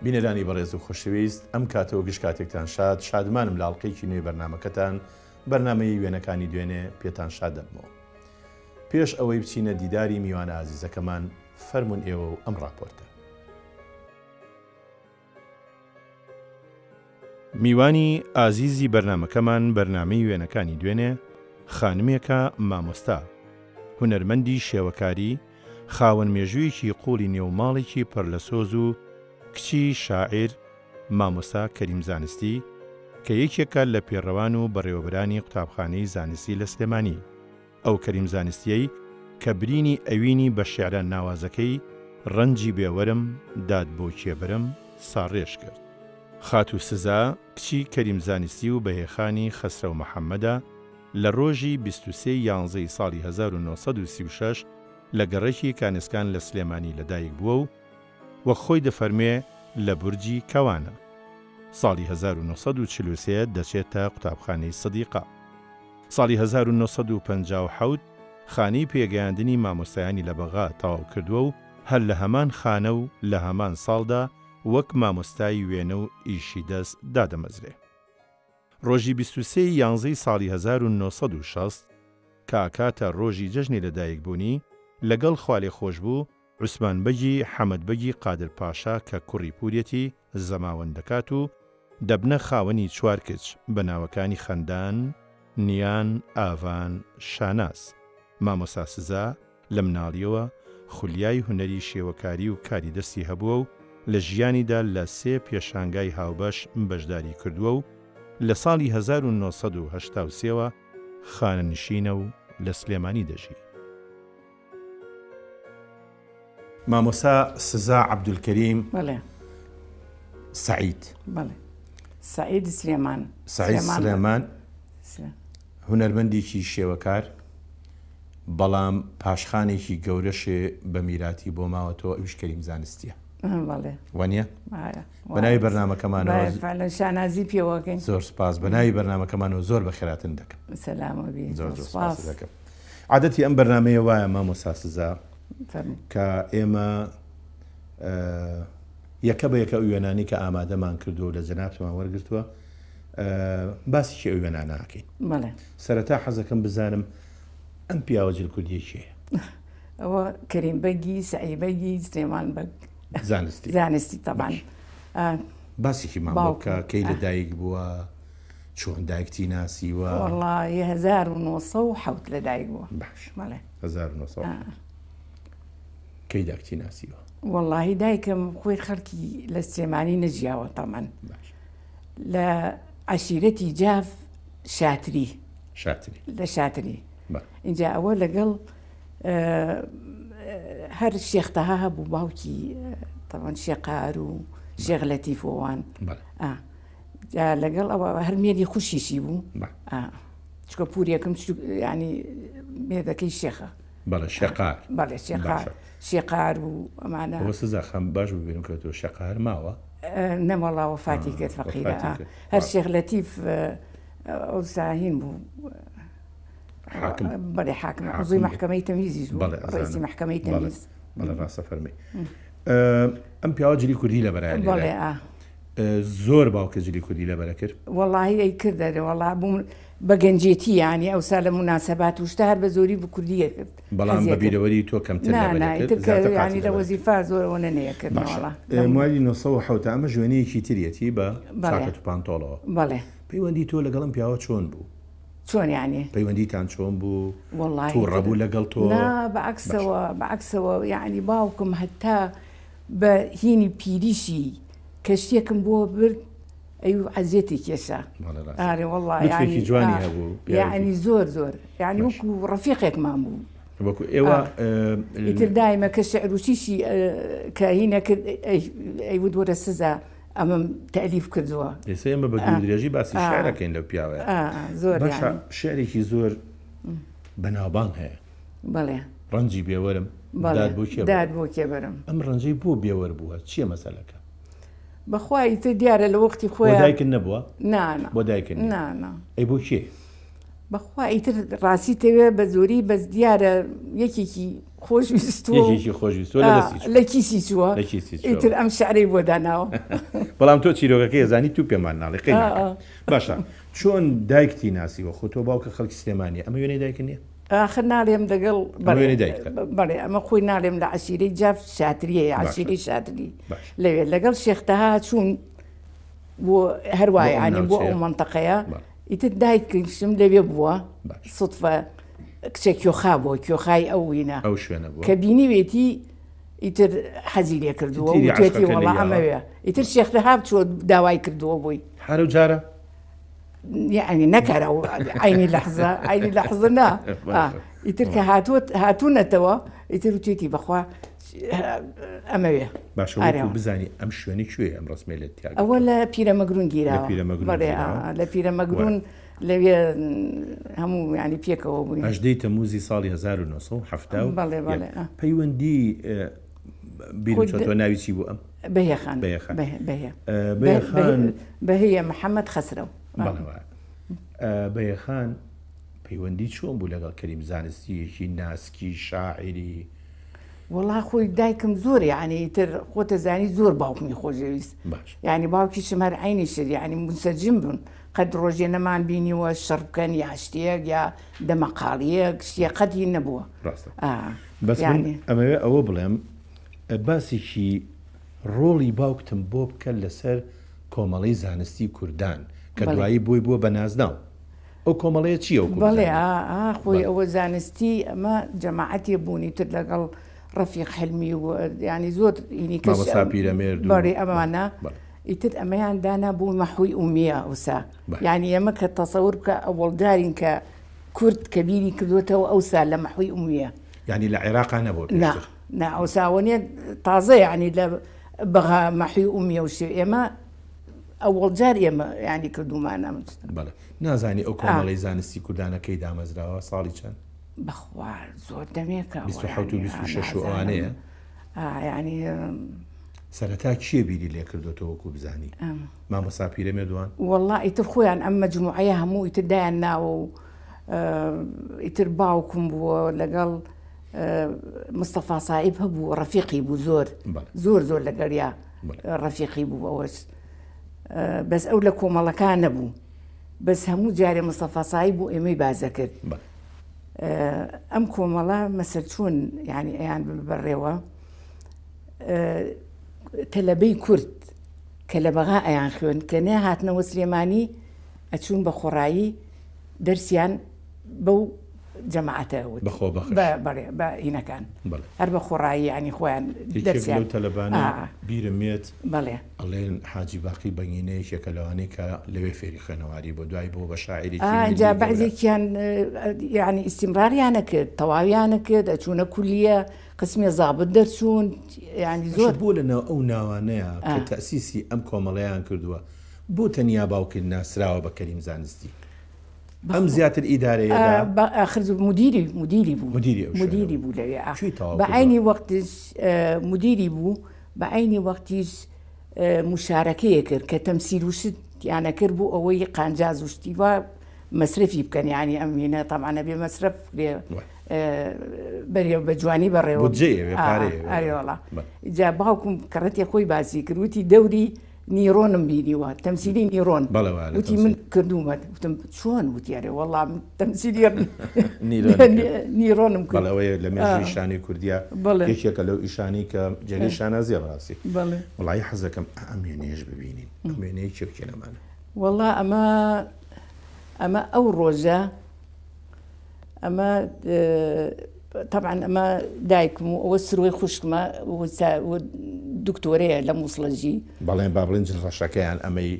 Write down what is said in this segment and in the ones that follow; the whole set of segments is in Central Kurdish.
بینەرانی بەڕێز و خۆشەویست ئەم کاتە و گشت کاتێکتان شاد، شادمانم لە ئەڵقەیەکی نوێی بەرنامەکەتان، بەرنامەی وێنەکانی دوێنێ، پێتان شاد دەبمەوە. پێش ئەوەی بچینە دیداری میوانە ئازیزەکەمان، فەرموون ئێوە و ئەم ڕاپۆرتە. میوانی ئازیزی بەرنامەکەمان بەرنامەی وێنەکانی دوێنێ، خانمێکە مامۆستا، هونەرمەندی شێوەکاری، خاوەن مێژوویەکی قووڵی نێو ماڵێکی پڕ لە سۆز و کچی شاعیر مامۆستا کەریم زانستی کە یەکێکە لە پێڕەوان و بەڕێوەبەرانی قوتابخانەی زانستی لە سلێمانی. ئەو کەریم زانستییەی کە برینی ئەوینی بە شیعرە ناوازەکەی ڕەنجی بێوەرم داد بۆ کێ برم ساڕێژ کرد. خاتوو سزا کچی کەریم زانستی و بەهێخانی خەسرەو محەمەدە، لە ڕۆژی 23 ی یانزەی ساڵی 1936 لە گەڕەکی کانسکان لە سلێمانی لەدایک بووە و وەک خۆی دەفەرموێ لە بورجی کەوانە. ساڵی 1943 دەچێتە قوتابخانەی سدیقە. ساڵی 1957 خانەی پێگەیاندنی مامۆستایانی لە بەغا تەواو کردووە و هەر لە هەمان خانە و لە هەمان ساڵدا وەک مامۆستای وێنە و ئیشی دەست دادەمەزرێ. ڕۆژی 23 ی یانزەی ساڵی 1960 کە ئەکاتە ڕۆژی جەژنی لەدایکبوونی، لەگەڵ خوالێخۆشبوو عوسمان بەگی حەمەد بەگی قادر پاشا کە کوڕی پوریەتی زەماوەند دەکات و دەبنە خاوەنی چوار کچ بە ناوەکانی خەندان، نیان، ئاڤان، شاناز. مامۆستا سزا لە مناڵیەوە خولیای هونەری شێوەکاری و کاری دەستی هەبووە و لە ژیانیدا لە سێ پێشانگای هاوبەش بەشداری کردووە و لە ساڵی 1983 وە خانەنشینە و لە سلێمانی دەژی. مامۆستا سزا عەبدولکەریم بەڵێ سەعید بەڵێ سەعید سلێمان سەعید سلێمان هونەرمەندێکی شێوەکار بەڵام پاشخانێکی گەورەشێ بە میراتی بۆ ماوەتەوە ئەویش کەریم زانستیە بەڵێ وانە بەناوی بەرنمەکەمانەوە شانازی پێوەکەین زۆر سپاس بەناوی بەرنمەکەمانەوە زۆر بەخێراتن دەکەم سەلامە زۆر زۆر سپاس دەکەم عادەتی ئەم بەرنامەیە وایە مامۆستا سزا کە ئێمە یەکە بە یەکە ئەو وێنانی کە ئامادەمان کردو لە جەنابتمان وەرگتووە باسیکی ئەو وێنانە ناکەین سەرەتا حەزەکەم بزانم ئەم پیاوە جل کوردیە کێیە؟ ئەوە کەریم بەگی سەعی بەگی سلێمان بەگ زانستی زانستی تەبان باسێکی مان بۆ بکە کەی لە دایک بووە چۆن دایکتی ناسیوە؟ وەڵڵاهی 1907 لە دایک بووە. باش. بەڵێ. 1907. کەی دایکتی ناسیوە؟ وەڵڵاهی دایکم خۆی خەڵکی لە سلێمانی نەژیاوە تەمەن. باش. لە عەشیرەتی جاف شاتری. شاتری. لە شاتری. ئینجا ئەوە لەگەڵ هەر شێخ تەها هەبوو باوکی تەوان شێقار و شێخ لەتیف وان. جا لەگەڵ ئەوە هەر مێردی خوشکیشی بوو چکە پوریەکەم ینی مێردەکەی شێخە بەڵێ شێقار بەڵێ شێقار شێقار و ئەمانە بۆ سزا خەم باش ببینم کە تۆ شێقار ماوە نەمەڵا وەفاتی کرد فەقیرە هەر شێخ لەتیف ئەو ساهین بوو حاکم بەڵێ حاکم عضوی محکمەی تەمیزیش بوو ڕئیسی محکمەی تەمیز بەڵێ ڕاستە فەرمی ئەم پیاوە جلی کوردی لەبەرایە بەڵێ زۆر باوکە جلی کوردی لەبەرە کرد؟ وەڵاهی ئەی کردە وەڵا بووم بە گەنجێتی یانی ئەوسا لە موناسەبات و شتە هەر بە زۆری بە کوردی ئەکرد بەڵام بە بیرەوەری تۆ کەمتر نا نا ئیتر کە یانی لە وەزیفا زۆر ئەوەنە نەیەکردن وەڵا. باشە موالید 907 ئەمە ژوێنەیەکی تریەتی بە چاکەت و پانتۆڵەوە. بەڵێ. پەیوەندی تۆ لەگەڵ ئەم پیاوە چۆن بوو؟ چۆن یانی؟ پەیوەندیتان چۆن بوو؟ وەڵاهی تووڕە بوو لەگەڵ تۆ؟ نا بە عەکسەوە بە عەکسەوە یانی باوکم هەتا بە هینی پیریشی کەشتیەکم بۆ برد ئەی عەزێتی کێشا ئارێ وەڵا لوتفێکی جوانی هەبوو یعنی زۆر زۆر یعنی وەکو ڕەفیقێکمان بوو وەکو ئێوە ئیتر دایمە کە شعر و چیشی کە هینە کرد ئەیوت وەرە سزا ئەمەم تەلیف کردووە ئێستا ئێمە بە دوور درێژی باسی شعرەکەین لەو پیاوەیە زۆر باشە شعرێکی زۆر بەناوبانگ هەیە بەڵێ ڕەنجی بێوەرم داد بۆ کێ داد بۆ کێ بەرم ئەم ڕەنجەی بۆ بێوەر بووە چییە مەسەلەکە؟ بەخوا ئیتر دیارە لە وەختی خۆی بۆ دایکت نەبووە؟ نا نا بۆ دایکت نا نا ئەی بۆ کێ؟ بەخوا ئیتر ڕاستی تەوێ بە زۆری بەس دیارە یەکێکی خۆشویستووە و یەکێکی خۆشویستووە لە دەستی چووە. لە کیسی چووە لە کیسی چووە. ئیتر ئەم شعرەی بۆ داناوە. بەڵام تۆ چیرۆکەکەی ئەزانی تو پێمان ناڵێی قەی ناکا. باشە چۆن دایکتی ناسیوە خۆ تۆ باوکت خەڵکی سلێمانیە ئەمە وێنەی دایکت نیە؟ ئاخر ناڵێم لەگەڵ ئەمە وێنەی دایکتە. بەڵێ ئەمە خۆی ناڵێم لە عەشیرەی جاف شاتریەیە باشە عەشیرەی شاتری باش. لەوێ لەگەڵ شێخ تەها چوون بۆ هەر بۆ وایە ئەو یانی بۆ ئەو ناوچەیە مەنتەقەیە بەڵێ. ئیتر دایکیشم لەوێ بووە باش. سوتفە کچە کیۆخا بووە کیۆخای ئەو وینە ئەو شوێنە بووە. کە بینیوێتی ئیتر حەزی لێ کردووە تیری وتوێتی عەشقەکە وەڵا لێی یاوە. ئەمەوێ ئیتر شێخ رەهاب چووە داوای کردووە بۆی. هەر ئەو جارە؟ یەعنی نەک هەر ئەو عەینی لەحزە عەینی لەحزە نا باشە. ئیتر کە هاتووە هاتوونەتەوە ئیتر وتوێتی بەخوا ئەمەوێ. باشە ئارێ. وەکوو بزانی ئەم شوێنە کوێیە ئەم ڕەسمەی لێت تیا ئەوە گرتووە؟ لە پیرەمەگرون لە گیراوە. پیرەمەگرون بەڵێ گیراوە؟ لە پیرەمەگرون لەوێ هەموو یانی پێکەوە بووین. هەژدەی تەمووزی ساڵی 1971. بەڵێ بەڵێ. پەیوەندی بیرم خۆی چۆتەوە ناوی چی بوو ئەم؟ بەهێ خان. بەهێ خان. بەهێ بەهێ. بەهێ خان. بەهێ محەممەد خەسرەو. بەڵێ وایە. بەهێ خان پەیوەندی چۆن بوو لەگەڵ کەریم زانستییەکی ناسکی شاعیری؟ وەڵا خۆی دایکم زۆر یعنی ئیتر خۆتە زانی زۆر باوکمی خۆشەویست باش. یعنی باوکیشم هەر عەینی شت یعنی مونسەجم بوون قەت ڕۆژێ نەمان بینیوە شەڕ بکەن یا شتێک یا دەمەقاڵیەک شتێ قەت هی نەبووە. ڕاستە. ئا بەس من یعنی. ئەمەوێ ئەوە بڵێم باسێکی ڕۆڵی باوکتم بۆ بکە لەسەر کۆمەڵەی زانستی کوردان کە بەڵێ. دوایی بۆی بووە بە نازناو. ئەو کۆمەڵەیە چییە وەکوو بەڵێ بزانین؟ ئا ئا خۆی بەڵێ. ئەوە زانستی ئەمە جەماعەتێ بوونی تر لەگەڵ ڕەفیق حلمی و یانی زۆر هینی کەس مامۆستا پیرەمێرد و بەڵێ بەڵێ ئەمانە بەڵێ. ئیتر ئەمەیان دانا بۆ مەحوی ئومیە ئەوسا بەڵێ. یانی ئێمە کە تەسەور بکە ئەوەڵ جارین کە کورد کە بیری کردووەتەوە ئەوسا لە مەحوی ئومیە. یانی لە عێراقا نەبووە نا پێشتر؟ نا ئەوسا ئەوە نیە تازە یانی لە بەغا مەحوی ئومیە و شتێ ئێمە ئەوەڵ جار ئێمە یانی کردوومانە ئەم شتە. بەڵێ. نازانی ئەو ئا. کۆمەڵەی زانستی کوردانە کەی دامەزراوە؟ ساڵی چەند؟ بەخوا زۆر دەمێکە ئەوە 27 و یانی 26 و نازانم. ئەوانەیە؟ ئا یانی. سەرەتا کێ بیری لێ کردۆتەوە وەکوو بزانی؟ مامۆستا پیرەمێرد وان؟ وەڵا ئیتر خۆیان ئەم مەجموعەیە هەموو ئیتر دایان ناوە و ئیتر باوکم بووە لەگەڵ مستەفا سائیب هەبوو ڕەفیقی بوو زۆر زۆر زۆر لەگەڵیا ڕەفیقی بوو ئەوەش بەس ئەو لە کۆمەڵەکان نەبوو بەس هەموو جارێ مستەفا سائیب بوو ئێمەی باز دەکرد ئەم کۆمەڵە مەسەر چۆن یعنی ئەیان بەڕێوە تەلەبەی کورد کە لە بەغا ئەیان خوێن کە نەهاتنەوە سلێمانی ئەچوون بە خۆڕایی دەرسیان بەو جەماعەتە وت. بە خۆبەخش. بە بەڵێ بە هینەکان. بەڵێ. هەر بە خۆڕایی یانی خۆیان یەکێک دەرسیان. لەو تەلەبانەی ئا. بیرم یەت بەڵێ. ئەڵێن حاجی باقی بەنگینە یەکێکە لەوانەی کە لەوێ فێری خوێنەواری بووە دوای بووە بە شاعیرێکی ئا میللی ئینجا گەورە. بەعزێکیان یانی ئیستیمراریان ئەکرد تەواویان ئەکرد ئەچوونە کولیە قسمێ زابت دەرچوون یانی باشە زۆر. بۆ لەناو ئەو ناوانەیا کە ئا. تەئسیسی ئەم کۆمەڵەیان کردووە بۆ تەنیا باوکت ناسراوە بە کەریم زانستی؟ ئەم زیاتر ئیدارەیەدا؟ ئاخر مدیری مدیری بوو مدیری ئەو شوێنە مدیری بوو. بوو لەوێ ئا. کوێی تەواو بە کردووە؟ عەینی وەختیش مدیری بوو بە عەینی وەختیش موشارەکەی کرد کە تەمسیل و شت یانە کرد بۆ ئەوەی قانجاز و شتی وا مەسرەفی بکەن یانی ئەم هینە تەبعەن ئەبێ مەسرەف بکرێ وای. بەرێ بە جوانی بەڕێوە بودجەی ئەوێ ئا پارەی ئەوێ ئەرێ وەڵا بەڵێ. جا باوکم کەڕەتێ خۆی باسی کرد وتی دەوری نیرۆنم بینیوە تەمسیلی نیرۆن بەڵێ وایە لە وتی من تەمسیل. کردوومە وتم چۆن وتی ئەرێ وەڵا من تەمسیلی نیرۆنی کرد. نیرۆنم کرد بەڵێ ئەوەیە لە مێژووی شانۆی کوردیا بەڵێ. یەکێکە لەو ئیشانەی کە جێگەی شانازیە بەڕاستی. بەڵێ. وەڵایی حەزەکەم ئەم وێنەیەش ببینین ئەم وێنەیە کێ و کێ نەمانە؟ وەڵا ئەمە ئەمە ئەو ڕۆژە ئەمە تەبعەن ئەمە دایکم و ئەوە سروەی خوشکمە دکتۆرەیە لە مووسڵەژی. بەڵێن با بڵێن جل ڕەشەکەیان ئەمەی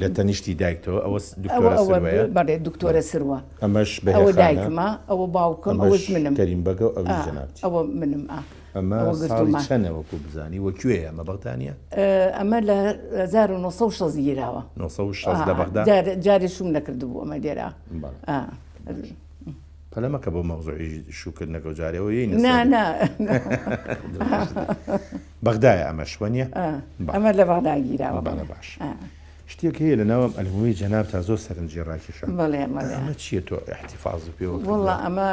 لە تەنیشتی دایکتەوە ئەوە دکتۆرە سروەیە؟ بەڵێ دکتۆرە سروە. ئەمەش ئەوە بەهێخانە؟ دایکمە ئەوە باوکم ئەوەش منم. کەریم بەگە و ئەویش جەنابتی. ئەوە منم ئا. ئەمە ساڵی چەنە وەکو بزانی و کوێیە؟ ئەمە بەغدا نییە؟ ئەمە لە 1960 گیراوە. 960 لە بەغدا؟ جارێ شووم نەکردبوو ئەمە لێرە. بەڵێ. پەلە مەکە بۆ مەوزوعی شووکردنەکە و جارێ ئەوە یەینە نا سەری. نا. بەغدایە ئەمەش وەنیە؟ ئەمە لە بەغدا گیراوە. بەڵێ باش. شتێک هەیە لە ناو ئەم ئەلبومەی جەنابتا زۆر سەرنجی ڕاکێشام. بەڵێ بەڵێ. ئەمە چییە تۆ ئیحتیفازت پێوە کردووە؟ وەڵا ئەمە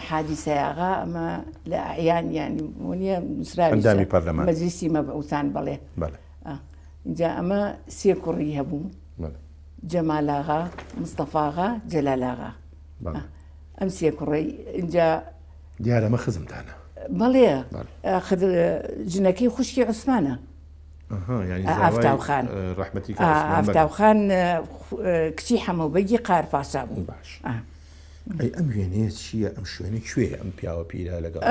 حاجی سەیاغا ئەمە لە ئەعیان یانی وەنیە نووسراویشە. ئەندامی پەرلەمان. مەجلیسی مەبعوسان بەڵێ. بەڵێ. ئینجا ئەمە سێ کوڕی هەبوو. بەڵێ. جەمالاغا، مستەفاغا، جەلالاغا. بەڵێ. ئەم سێ کوڕەی ئینجا. دیارە ئەمە خزمتانە. بەڵێ. ئاخر ژنەکەی خوشکی عوسمانە. ئافتاو خان ئافتاو خان کچی حەمە بەگی قار پاشا بوو. باش ئەی ئەم وێنەیە چییە ئەم شوێنە کوێیە ئەم پیاوە پیرە لەگەڵ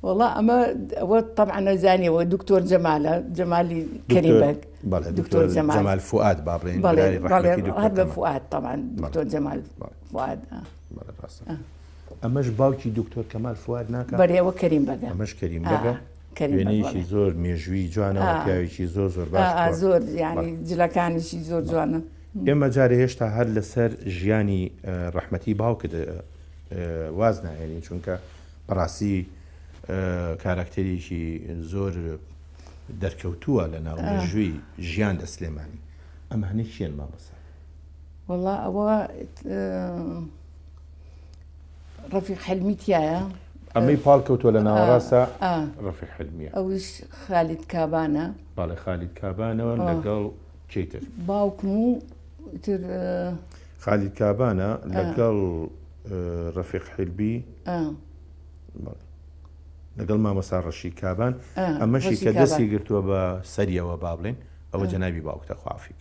وەڵا ئەمە ئەوە تەبعەن نەزانیەوە دکتۆر جەمالە جەمالی کەریم بەگ دکتۆر جەمال فوئاد با بڵێین هەر بە فوئاد تەبعەن دکتۆر جەمال فوئاد ئەمەش باوکی دکتۆر کەمال فوئاد ناکە بەرێ ئەوە کەریم بەگە ئەمەش کەریم بەگە وێنەیەکی زۆر مێژووی جوانە و پیاوێکی زۆر زۆر باش بووە. زۆر یانی جلەکانیشی زۆر جوانە. ئێمە جارێ هێشتا هەر لەسەر ژیانی ڕەحمەتی باوکت واز ناهێنین چونکە بەڕاستی کاراکتەرێکی زۆر دەرکەوتووە لە ناو مێژووی ژیان لە سلێمانی ئەمانە کێن مامۆستا؟ وەڵا ئەوە ڕەفیق حلمی تایە. ئەمەی پاڵ کەوتووە لە ناوەڕاستە ڕەفیق حلمیە. ئەوش خالید کابانە. بەڵێ خالید کابانەوە لەگەڵ کێی تر؟ باوکم و تر. خالید کابانە لەگەڵ ڕەفیق حلبی. لەگەڵ مامۆستا ڕەشید کابان. ئەمەشی کە دەستی گرتووە بە سەریەوە با بڵێین ئەوە جەنابی باوکتە خوافیک.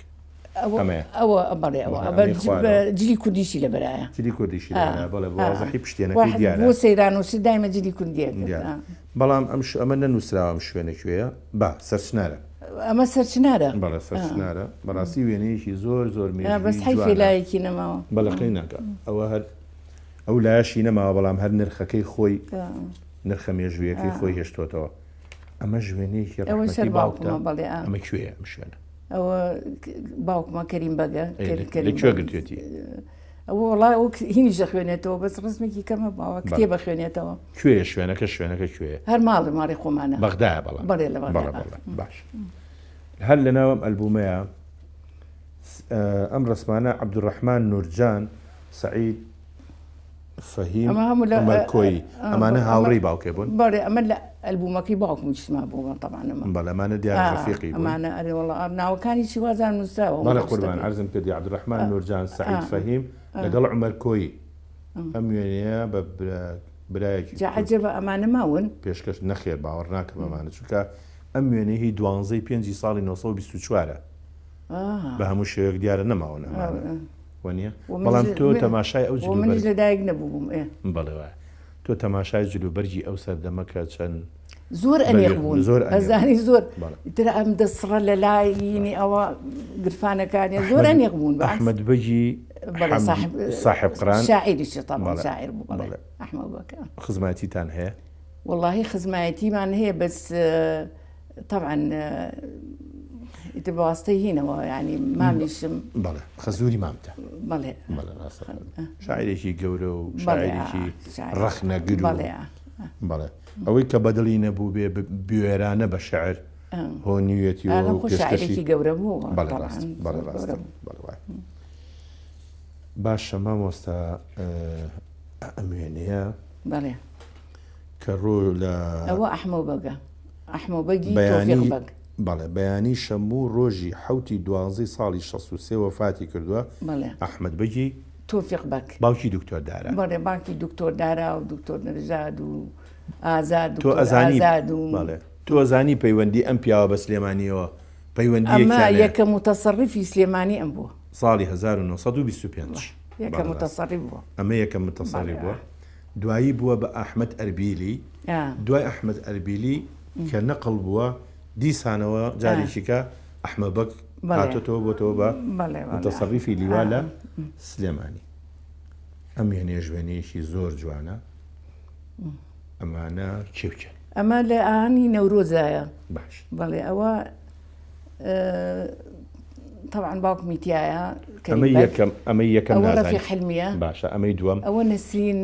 ئەمەیە. ئەوە بەڵێ ئەوە ئەمەی خوارەوە. جلی کوردیشی لەبەرایە. جلی کوردیشی لەبەرایە بەڵێ بە وازحی پشتێنەکەی دیارە. بۆ سەیران و شت دایمە جلی کوردیە کرد. دیارە بەڵام ئەم ئەمە نەنووسراوە ئەم شوێنە کوێیە با سەرچنارە. ئەمە سەرچنارە. بەڵێ سەرچنارە بەڕاستی وێنەیەکی زۆر زۆر مێژوویی بەس حەیفێ جوانە. لایەکی نەماوە. بەڵێ قەی ناکا ئەوە هەر ئەو لایەشی نەماوە بەڵام هەر نرخەکەی خۆی نرخە مێژوویەکەی خۆی هێشتۆتەوە. ئەمەش وێنەیەکی ئەوە ڕەحمەتی سەر باوکتە باوکمە بەڵێ ئا. ئەمە کوێیە ئەم شوێنە؟ ئەوە باوکمە کەریم بەگە لە کوێ گرتوێتی؟ ئەوە وەڵا ئەو هینیش دەخوێنێتەوە بەس ڕسمێکی کەمە باوە کتێبە خوێنێتەوە. کوێیە شوێنەکە شوێنەکە کوێیە؟ هەر ماڵێ ماڵی خۆمانە. بەغدایە بەڵام. بەڵێ لە بەغدا. بەڵێ بەڵێ باش. هەر لە ناو ئەم ئەلبوومەیە ئەم ڕسمانە عەبدولڕەحمان نورجان سەعید فەهیم عومەر کۆیی ئەمانە هاوڕێی باوکێ بوون؟ بەڵێ ئەمە لە ئەلبوومەکەی باوکم چما بوو تەبعەن ئەمە. بەڵێ ئەمانە دیارە ڕەفیقی بوون. ئەمانە ئەرێ وەڵا ناوەکانیشی وازانم نووسراوە. بەڵێ قوربان عەرزم کردی عەبدولڕەحمان نورجان سەعید فەهیم لەگەڵ عومەر کۆیی ئەم وێنەیە بە برایەکی جا عەجەبە ئەمانە ماون؟ پێشکەش نەخێر باوەڕ ناکەم ئەمانە چونکە ئەم وێنەیە هی دوانزەی پێنجی ساڵی 924 ە بە هەموو شێوەیەک دیارە نەماون ئەمانە. وەنیە؟ بەڵام تۆ تەماشای ئەو جل و منیش لە دایک نەبووبووم ئێ. بەڵێ وایە. تۆ تەماشای جل و بەرگی ئەو سەردەمە کە چەند زۆر ئەنیق بوون. زۆر ئەنیق ئەزانی زۆر تر ئەم دەسڕە لە لایینی ئەوە گرفانەکانی زۆر ئەنیق بوون. ئەحمەد بەگی ساحێب قران شاعیریشە تەبعەن شاعیر بوو بەڵێ ئەحمەد بەگ. خزمایەتیتان هەیە؟ وەڵاهی خزمایەتیمان هەیە بەس تەبعەن ئیتر بە واستەی هینەوە یانی مامیشم. بەڵێ خەزووری مامتە. بەڵێ. بەڵێ ڕاستە. شاعیرێکی گەورە و شاعیرێکی ڕەخنەگر و بەڵێ ئەوەی کە بەدڵی نەبوو بێ بوێرانە بە شعر هۆنیویەتی و پێشکەشی گەورە بوو. بەڵێ ڕاست بەڵێ ڕاستە بەڵێ وایە. باشە مامۆستا ئەم وێنەیە بەڵێ کە ڕوو لە ئەوە ئەحمە بەگە. ئەحمە بەگی تۆفیق بەگ. بەڵێ بەیانی شەموو ڕۆژی حەوتی دوانزەی ساڵی 63 وەفاتی کردووە، بەڵێ. ئەحمەد بەگی. تۆفیق بەگ. باوکی دکتۆر دارا. بەڵێ باوکی دکتۆر دارا و دکتۆر نەژاد و ئازاد تۆ دکتۆر ئەزانی ئازاد و. بەڵێ تۆ ئەزانی پەیوەندی ئەم پیاوە بە سلێمانییەوە پەیوەندییەکیان ئەمە هەیە. یەکەم موتەسەڕیفی سلێمانی ئەم بووە. ساڵی 1925. بەڵێ یەکەم موتەسەڕیف بووە. ئەمە یەکەم موتەسەڕیف بووە. دوایی بووە بە ئەحمەد ئەربیلی، دوای ئەحمەد ئەربیلی کە نەقڵ بووە دیسانەوە جارێکیکە ئەحمە بەگ هاتۆتەوە بۆتەوە بە متەسەڕیفی لیوا لە سلێمانی. ئەم وێنەیەش وێنەیەکی زۆر جوانە. ئەمانە کێ و کێن؟ ئەمە لە ئاهەنگی نەورۆزایە. باش. بەڵێ ئەوە تەبعەن باوکمی تیایە. ئەمەی یەکەم ئەمەی یەکەم ئەوە ڕەفیق حلمیە. باشە ئەمەی دووەم؟ ئەوە نەسرین.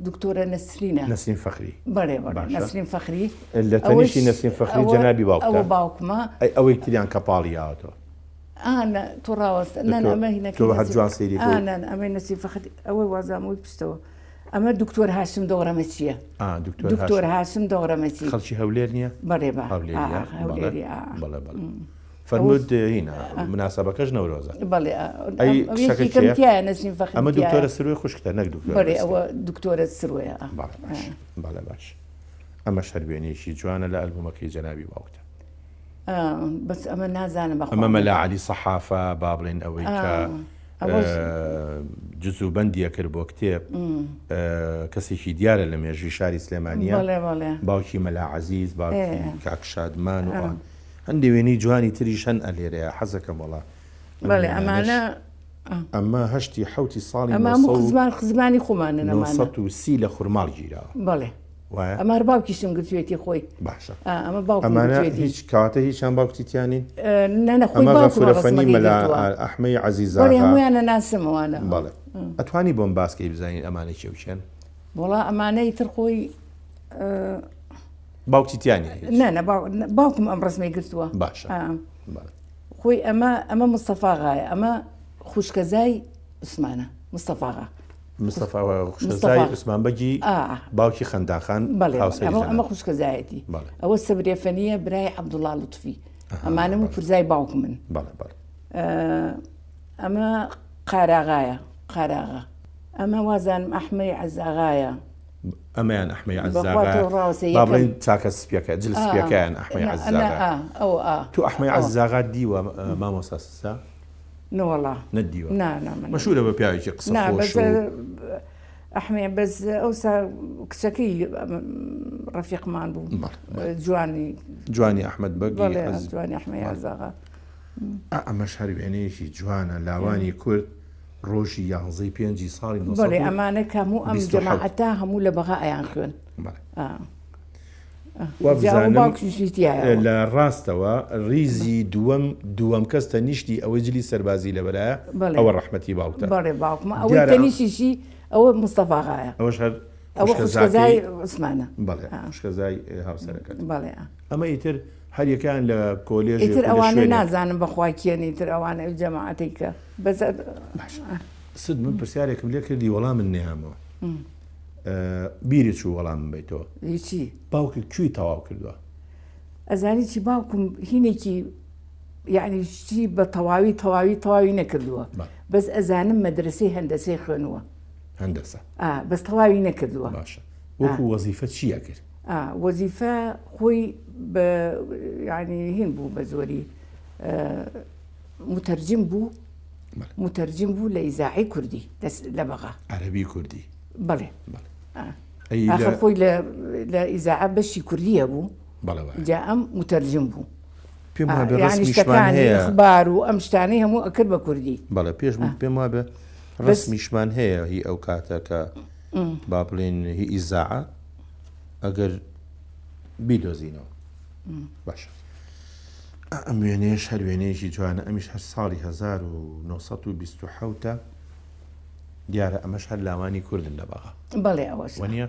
دکتۆرە نەسرینە. نەسرین فەخری. بەڵێ بەڵێ نەسرین فەخری. لە تەنیشتی نەسرین فەخری جەنابی باوکتە؟ ئەوە باوکمە. ئەی ئەوەی تریان کە پاڵی یاوەتەوە؟ ئا نا تۆ ڕاوەستە نا نا ئەمە هینەکەی تۆ هەر جوان سەیری ئا نا نا ئەمەی نەسرین فەخری ئەوەی وازانم ئەوەی پشتەوە ئەمە دکتۆر هاشم دەوڕەمەچییە. ئا دکتۆر دکتۆر هاشم دەوڕەمەچی. خەڵکی هەولێر نییە؟ بەڵێ با. هەولێرییە؟ هەولێری ئا. بەڵێ بەڵێ. فەرمووت هینا مناسەبەکەش نەورۆزە. بەڵێ ئەی کچەکە کێیە؟ تیایە نەسرین فەخری ئەمە دکتۆرە سروەی خوشکتە نەک دکتۆرە بەڵێ ئەوە دکتۆرە سروەیە. بەڵێ باش بەڵێ باش ئەمەش هەر وێنەیەکی جوانە لە ئەلبومەکەی جەنابی باوکتە. بەس ئەمە نازانم بەخوا ئەمە مەلا عەلی سەحافە با بڵێن ئەوەی کە جز و بەندی ئەکرد بۆ کتێب کەسێکی دیارە لە مێژووی شاری سلێمانیە باوکی مەلا عەزیز باوکی کاک شادمان و ئەوان هەندێ وێنەی جوانی تریش هەن ئەلێرەیە حەزەکەم وەڵا بەڵێ ئەمانە ئەمە هەشتی حەوتی ساڵی ئەمە هەموو خزمان خزمانی خۆمانن ئەمانە 930 لە خورماڵ گیراوە بەڵێ وایە ئەمە هەر باوکیشم گرتوێتی خۆی باشە ئەمە باوکم ئەمانە گرتوێتی هیچ کەواتە هیچیان باوکتی تیا نین نا نا خۆی ئەمە باوکم غەفورە فەنی ڕەسمەکەی مەلا گرتووە ئەحمەی بەڵێ عەزیزاغا هەموویان ئەناسم ئەوانە بەڵێ ئەتوانی بۆم باس کەی بزانین ئەمانە کێ و کێن وەڵا ئەمانە ئیتر خۆی باوکی تیا نیە هیچ نا نا باوکم ئەم ڕەسمەی گرتووە باشە بەڵێ خۆی ئەمە ئەمە مستەفا غایە ئەمە خوشکەزای عوسمانە مستەفا غا مستەفا خوشکەزای عوسمان بەگی باوکی خەنداخان بەڵێ ئەمە خوشکەزایەتی ئەوە سەبرێ فەنیە برای عەبدوڵا لوتفی ئەمانە و پرزای باوک من بەڵێ بەڵێ ئەمە قاراغایە قاراغا ئەمە وازانم ئەحمەی عەزاغایە ئەمەیان ئەحمەی عەزاغایە با بڵێین چاکە سپیەکە جل سپیەکەیان ئەحمەی عەزاغایە تۆ ئەحمەی عەزاغات دیوە مامۆستا سزا؟ نەوەڵا نەتدیوە؟ نا نا من مەشهورە بە پیاوێکی قسە نا خۆش بەس و ئەحمێ بەس ئەوسا کچەکەی ڕەفیقمان بوو بەڵێ، بەڵێ. جوانی جوانی ئەحمەد بەگی بەڵێ عەز جوانی ئەحمەی بەڵێ. عەزاغا ئا ئەمەش هەر وێنەیەکی جوانە لاوانی کورد ڕۆژی یانزەی پێنجی ساڵی نۆ بەڵێ ئەمانە کە هەموو ئەم 927. جەماعەتە هەموو لە بەغا ئەیان خوێن بەڵێ. ئا. وا بزانم باوکیشی تیایە لە ڕاستەوە ڕیزی دووەم دووەم کەس تەنیشتی ئەوەی جلی سەربازی لەبەرایە ئەوە ڕەحمەتی باوکتە. بەڵێ باوکمە ئەوەی تەنیشتیشی ئەوە مستەفا غایە. ئەوەش هەر ئەوە خوشکەزای عوسمانە. بەڵێ خوشکەزای هاوسەرەکەت. بەڵێ. ئەمە ئیتر هەریەکەیان لە کۆلێژێک ئیتر ئەوانە نازانم بەخوا کێن ئیتر ئەوانە ئەو جەماعەتەی کە بەس باشە سد من پرسیارێکم لێ کردی وەڵامت نەیامەوە. بیرت چوو وەڵامم بەیتەوە. چی؟ باوکت کوێی تەواو کردووە؟ ئەزانی چی باوکم هینێکی یعنی شتی بە تەواوی تەواوی تەواوی نەکردووە بەس ئەزانم مەدرسەی هەندەسەی خوێنووە. هەندەسە بەس تەواوی نەکردووە. باشە وەکو وەزیفە چی ئەکرد؟ وەزیفە خۆی بە یعنی هین بوو بە زۆری متەرجم بوو متەرجم بوو لە ئیزاعی کوردی لە بەغا. عەرەبی کوردی. بەڵێ. ئاخر خۆی لە ئیزاعە بەشی کوردی هەبوو. بەڵێ وایە. جا ئەم متەرجم بوو. پێم وابێ یعنی ڕەسمیشمان شتەکانی هەیە. ئەخبار و ئەم شتانەی هەموو ئەکرد بە کوردی. بەڵێ پێش پێم وابێ ڕەسمیشمان هەیە هی ئەو کاتە کە با بڵێن هی ئیزاعە ئەگەر بیدۆزینەوە. باشە. ئەم وێنەیەش هەر وێنەیەکی جوانە ئەمیش هەر ساڵی 1927 دیارە ئەمەش هەر لاوانی کوردن لە بەغا. بەڵێ ئەوەش. وەنیە؟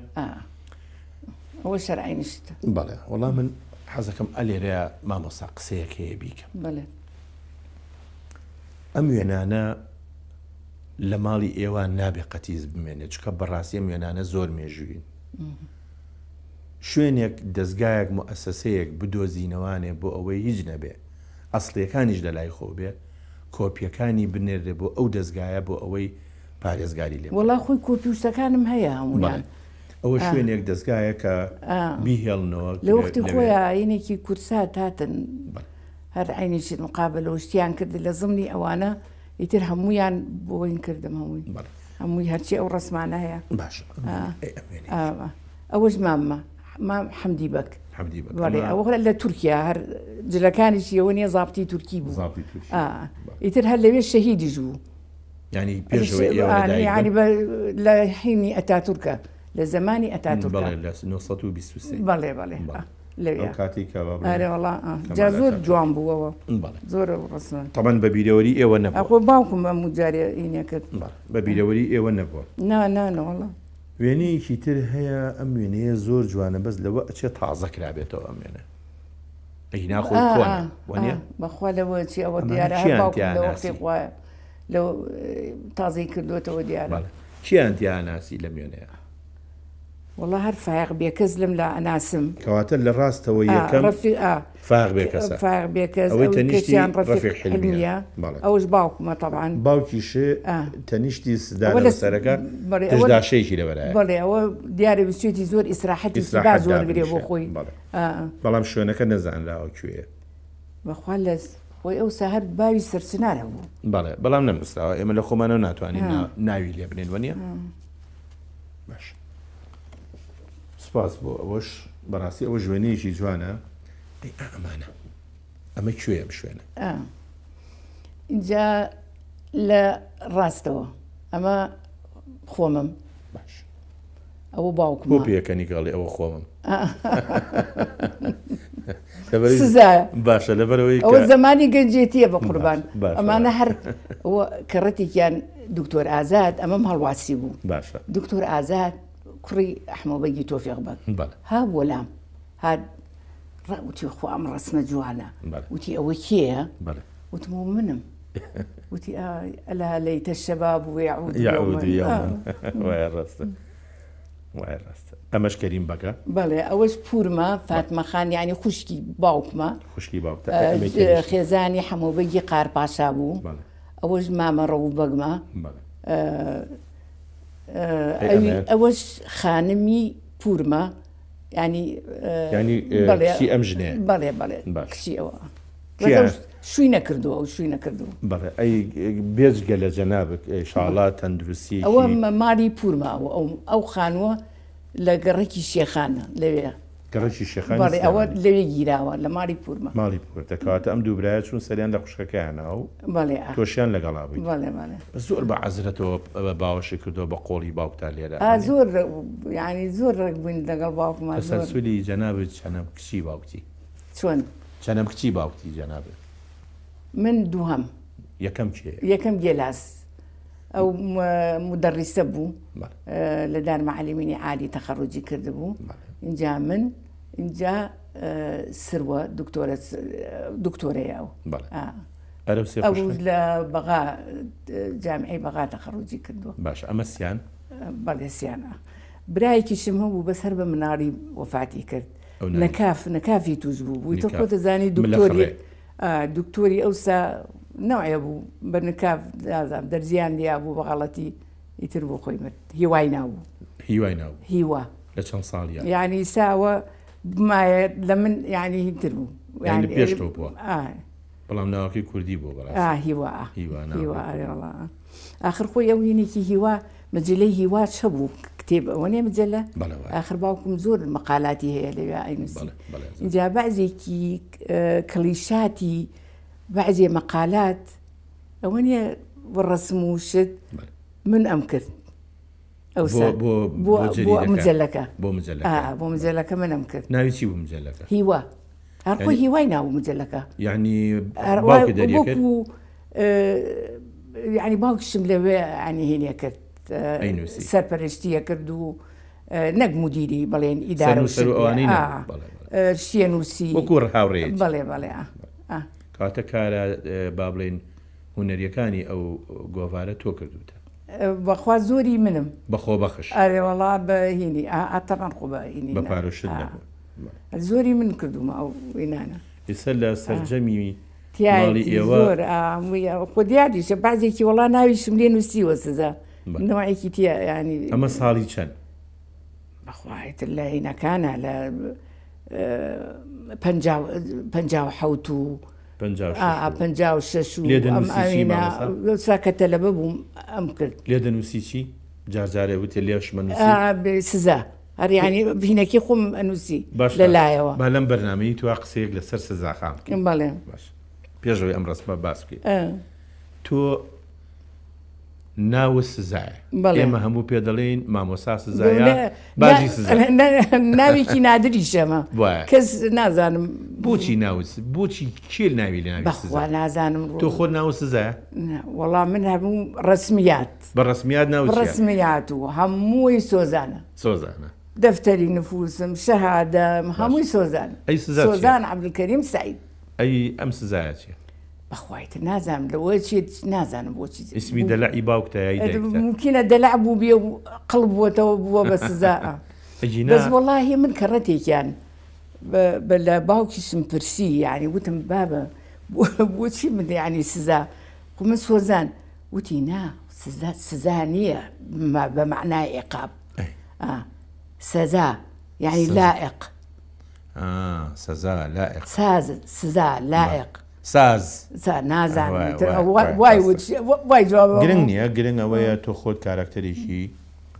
ئەوە شەرعی نیشتە. بەڵێ وەڵا من حەزەکەم ئەلێرەیە مامۆستا قسەیەک هەیە بیکەم. بەڵێ. ئەم وێنانە لە ماڵی ئێوە نابێ قەتیس بمێنێت چونکە بەڕاستی ئەم وێنانە زۆر مێژووین. شوێنێک دەزگایەک موئەسەسەیەک بدۆزینەوانێ بۆ ئەوەی هیچ نەبێ ئەسڵیەکانیش لەلای خۆ بێ کۆپیەکانی بنێررێ بۆ ئەو دەزگایە بۆ ئەوەی پارێزگاری لێ بکرێ. وەڵا خۆی کۆپی و شتەکانم هەیە هەموویان. بەڵێ ئەوە شوێنێک دەزگایە کە بیهێڵنەوە لە وەختی خۆیا هینێکی کورسات هاتن هەر عەینیشی مقابەلە و شتیان کرد لە زمنی ئەوانە ئیتر هەموویان بۆین کردم هەمووی هەمووی هەرچی ئەو ڕسمانە هەیە باشە ئەوەش ماممە مام حەمدی بەگ حەمدی بەگ بەڵێ ئەوە لە تورکیا هەر جلەکانیشی ئەوە نییە زابتی تورکی بوو زابتی تورکی ئیتر هەر لەوێ شەهیدیش بوو یعنی پێشەوەی ئێوە لەدایک یعنی لە حینی ئەتاتورکە لە زمانی ئەتاتورکە بەڵێ لە 923 بەڵێ بەڵێ لەوێ ئەو کاتێک کە با بڵێین ئەرێ وەڵا جا کەمال زۆر ئەتاتورک. جوان بووەوە بەڵێ زۆر ئەو ڕسمە تەبەن بە بیرەوەری ئێوە نەبووە ئەخۆ باوکم ئەم جارێ ئینە کرد بەڵێ بە بیرەوەری ئێوە نەبووە نا نا نا وەڵا. وێنەیەکی تر هەیە ئەم وێنەیە زۆر جوانە بەس لەوە ئەچێ تازە کرابێتەوە ئەم وێنە ئەگینا خۆی کۆنە وەنیە؟ بەخوا لەوە چی ئەوە دیارە هەر باوکم لە وەختی خوایە لەو تازەی کردوێتەوە دیارە کیان تیا ناسی لەم وێنەیە؟ وەڵا هەر فایەق بێکەس لەم لا ئەناسم. کەواتە لە ڕاستەوە یەکەم فایەق بێکەسە. فایەق بێکەس ئەوەی تەنیشتی کەسیان ڕەفیق ڕەفیق حیلمییە. حیلمییە بەڵێ. ئەوەش باوکمە تەبعەن. باوکیشێ تەنیشتی سدانە بەسەرەکە بەڵێ ئەوە دشداشەیەکی لەبەرایە. بەڵێ ئەوە دیارە ویستویەتی زۆر ئیسراحەتێکی ئیسراحەت باش وەرگرێ بۆ دابنیشێ. خۆی. بەڵێ. بەڵام شوێنەکە نەزانراوە کوێیە. بەخوا لە خۆی ئەوسا هەر باوی سەرچنار هەبوو. بەڵێ بەڵام نەنووسراوە ئێمە لە خۆمانەوە ناتوانین ناوی لێ بنێین وەنیە؟ باش سپاس بۆ ئەوەش بەڕاستی ئەوە ژوێنەیەکی جوانە ئەی ئەمانە ئەمە کوێ ئەم شوێنە اینجا لە ڕاستەوە ئەمە خۆمم باش ئەوە باوکم بۆ پێکەنی گەڵی ئەوە خۆمم سزایە باشە لەبەرەوەی ئەوە زمانی گەنجێتیە بە قوربان ئەمانە هەر کەڕەتێکیان دکتۆر ئازاد ئەمەم هەڵواسی بوو باشە دکتۆر ئازاد کوڕی ئەحمە بەگی تۆفیق بەگ ها بۆ لام هات وتی خۆ ئەم ڕسمە جوانە وتی ئەوە کێیە وتم منم وتی ألا ليت الشباب يعود يعود وایە ڕاستە وایە ڕاستە ئەمەش کەریم بەگە بەڵێ ئەوەش پورمە فاتمە خان یعنی خوشکی باوکمە خوشکی باوکتە خێزانی حەمۆبەگی قارپاشا بوو ئەوەش مامە ڕەو بەگمە ئەوەش خانمی پورمە ینی ینی کچی ئەم ژنەیە بەڵێ بەڵێ کچی ئەوە شووی نەکردووە ئەو شووی نەکردووە بەڵێ ئەی بێجگە لە جەنابت ئیشاڵا تەندروستی ئەوە ماڵی پورمە ئەو ئەو خانووە لە گەڕەکی شێخانە لەوێ گەڕەکی شێخان بەڵێ ئەوە لەوێ گیراوە لە ماڵی پورمە ماڵی پورتە کەواتە ئەم دوو برایە چوون سەریان لە خوشکەکەیانە و بەڵێ تۆشیان لەگەڵا بوویت بەڵێ بەڵێ زۆر بە عەزرەتەوە باوەشی کردەوە بە قۆڵی باوکتا لێرە ئا زۆر یعنی زۆر ڕێک بووین لەگەڵ باوکمان زۆر تەسەلسولی جەنابت چەنەم کچی باوکتی چۆن؟ چەنەم کچی باوکتی جەنابت؟ من دووهەم. یەکەم کێیە؟ یەکەم گێلاس. ئەو مودەڕیسە بوو لە دار مەعەلیمینی عالی تەخەڕوجی کردبوو. ئینجا من ئینجا سروە دکتۆرە دکتۆرەیە ئەو. ئەو لە بەغا جامعی بەغا تەخەڕوجی کردووە. باشە ئەمە سیان؟ بەڵێ سیانە. برایەکیشم هەبوو بەس هەر بە مناڵی وەفاتی کرد. نەکاف نەکافی توش بوو بووی تۆ خۆت دەزانی دکتۆری دکتۆری ئەوسا نەوعێ بوو بە نکاف نازانم دەرزیان لیا بوو بە غەڵەتی ئیتر بۆ خۆی مرد هیوای ناوبوو هیوای ناو هیوا لە چەند ساڵیە یعنی ساوە بمایە لە من یعنی هینتر بوو یعنی پێش تۆ بووە بەڵام ناوەکەی کوردی بووە بەڕاستی. ئا هیوا هیوا ناوەکەی هیوا ئەرێ وەڵا ئاخر خۆی ئەو هینێکی هیوا مەجەلەی هیوا چە بوو کتێب ئەوە نیە مەجەلە بەڵێ وایە. ئاخر باوکم زۆر مەقالاتی هەیە لەوێ ئەینووسی بەڵێ بەڵێ ئەزانم. ئینجا بەعزێکی کڵیشاتی بەعزێ مەقالات ئەوە نیە ڕەسم و شت بەڵێ. من ئەم کرد ئەوسا بۆ بۆ بۆ بۆ جەریدەکە مجەلەکە بۆ مجەلەکە ئا بۆ مجەلەکە منم کرد ناوی چی بوو مجەلەکە؟ هیوا هەر خۆی یعنی هیوای ناو مجەلەکە یعنی هەر باوکت دەریەکرد؟ وەکو یعنی باوکیشم لەوێ یعنی هینێ کرد ئەینووسی سەرپەرشتیە کرد و نەک مدیری بڵێن ئیدارە و سەرنووسەر و شت ئەوانەی نەبوو بەڵێ بەڵێ شتیە نووسی وەکو هاوڕێیەتی بەڵێ بەڵێ ئا کەواتە کارە با بڵێین هونەریەکانی ئەو گۆڤارە تۆ کردووتە؟ بەخوا زۆری منم. بە خۆبەخش. ئەرێ وەڵا بە هینی ئا تەبعەن خۆ بە هینی بە پارەشت نەبوو. زۆری من کردوومە ئەو هینانە. ئیسە لە سەرجەمی ماڵی تیایەتی ئێوە زۆر ئا خۆ دیاریشە بەعزێکی وەڵا ناویشم لێ نووسیوە سزا نەوعێکی تیا یانی. ئەمە ساڵی چەند؟ بەخوا ئیتر لە هینەکانە لە 57 و 56 و لێ ئەم دەنووسی چی ئاوێنە مامۆستا؟ ئەوسا کە تەلەبە بووم ئەم کرد. لێ دەنووسی چی؟ جار جارێ وتێ لێش مەنووسی؟ سزا هەر یعنی هینەکەی خۆم ئەنووسی باشە لە لایەوە. با لەم بەرنامەی تۆ قسەیەک لەسەر سزاخان بکەین. بەڵێ. باش پێش ئەوەی ئەم ڕەسمە باس بکەین تۆ ناوت سزایە. بەڵێ. ئێمە هەموو پێ دەڵێین مامۆستا سزایە باجی سزا. ناوێکی نادریشە ئەمە. وایە. کەس نازانم. بۆچی ناوت بۆچی کێ ناوی لێ ناوی سزا؟ بەخوا نازانم. تۆ خۆت ناوت سزایە؟ نا وەڵا من هەموو ڕەسمیات. بە ڕەسمیات ناوت چیە؟ ڕەسمیات و هەمووی سۆزانە. سۆزانە. دەفتەری نفوسم، شەهادەم، هەمووی سۆزانە. ئەی سزا چیە؟ سۆزان عەبدولکەریم سەعید. ئەی ئەم سزایە چیە؟ بەخوا ئیتر نازانم لەوە چیە نازانم بۆچی ئیسمی دەلەعی باوکتە یای دایکتە؟ مومکینە دەلەع بووبێ و قڵپ بووەتەوە بووە بە سزا. ئەگینا بەس وەڵاهی من کەڕەتێکیان بە لە باوکیشم پرسی یعنی وتم بابە بۆچی من یعنی سزا خۆ من سۆزان وتی نا سزا سزا نییە بە مەعنای عیقاب سزا یعنی لائق سزا لائق ساز سزا لائق ساز نازانم وای وت وای جواب گرنگ نییە گرنگ ئەوەیە تۆ خۆت کاراکتەرێکی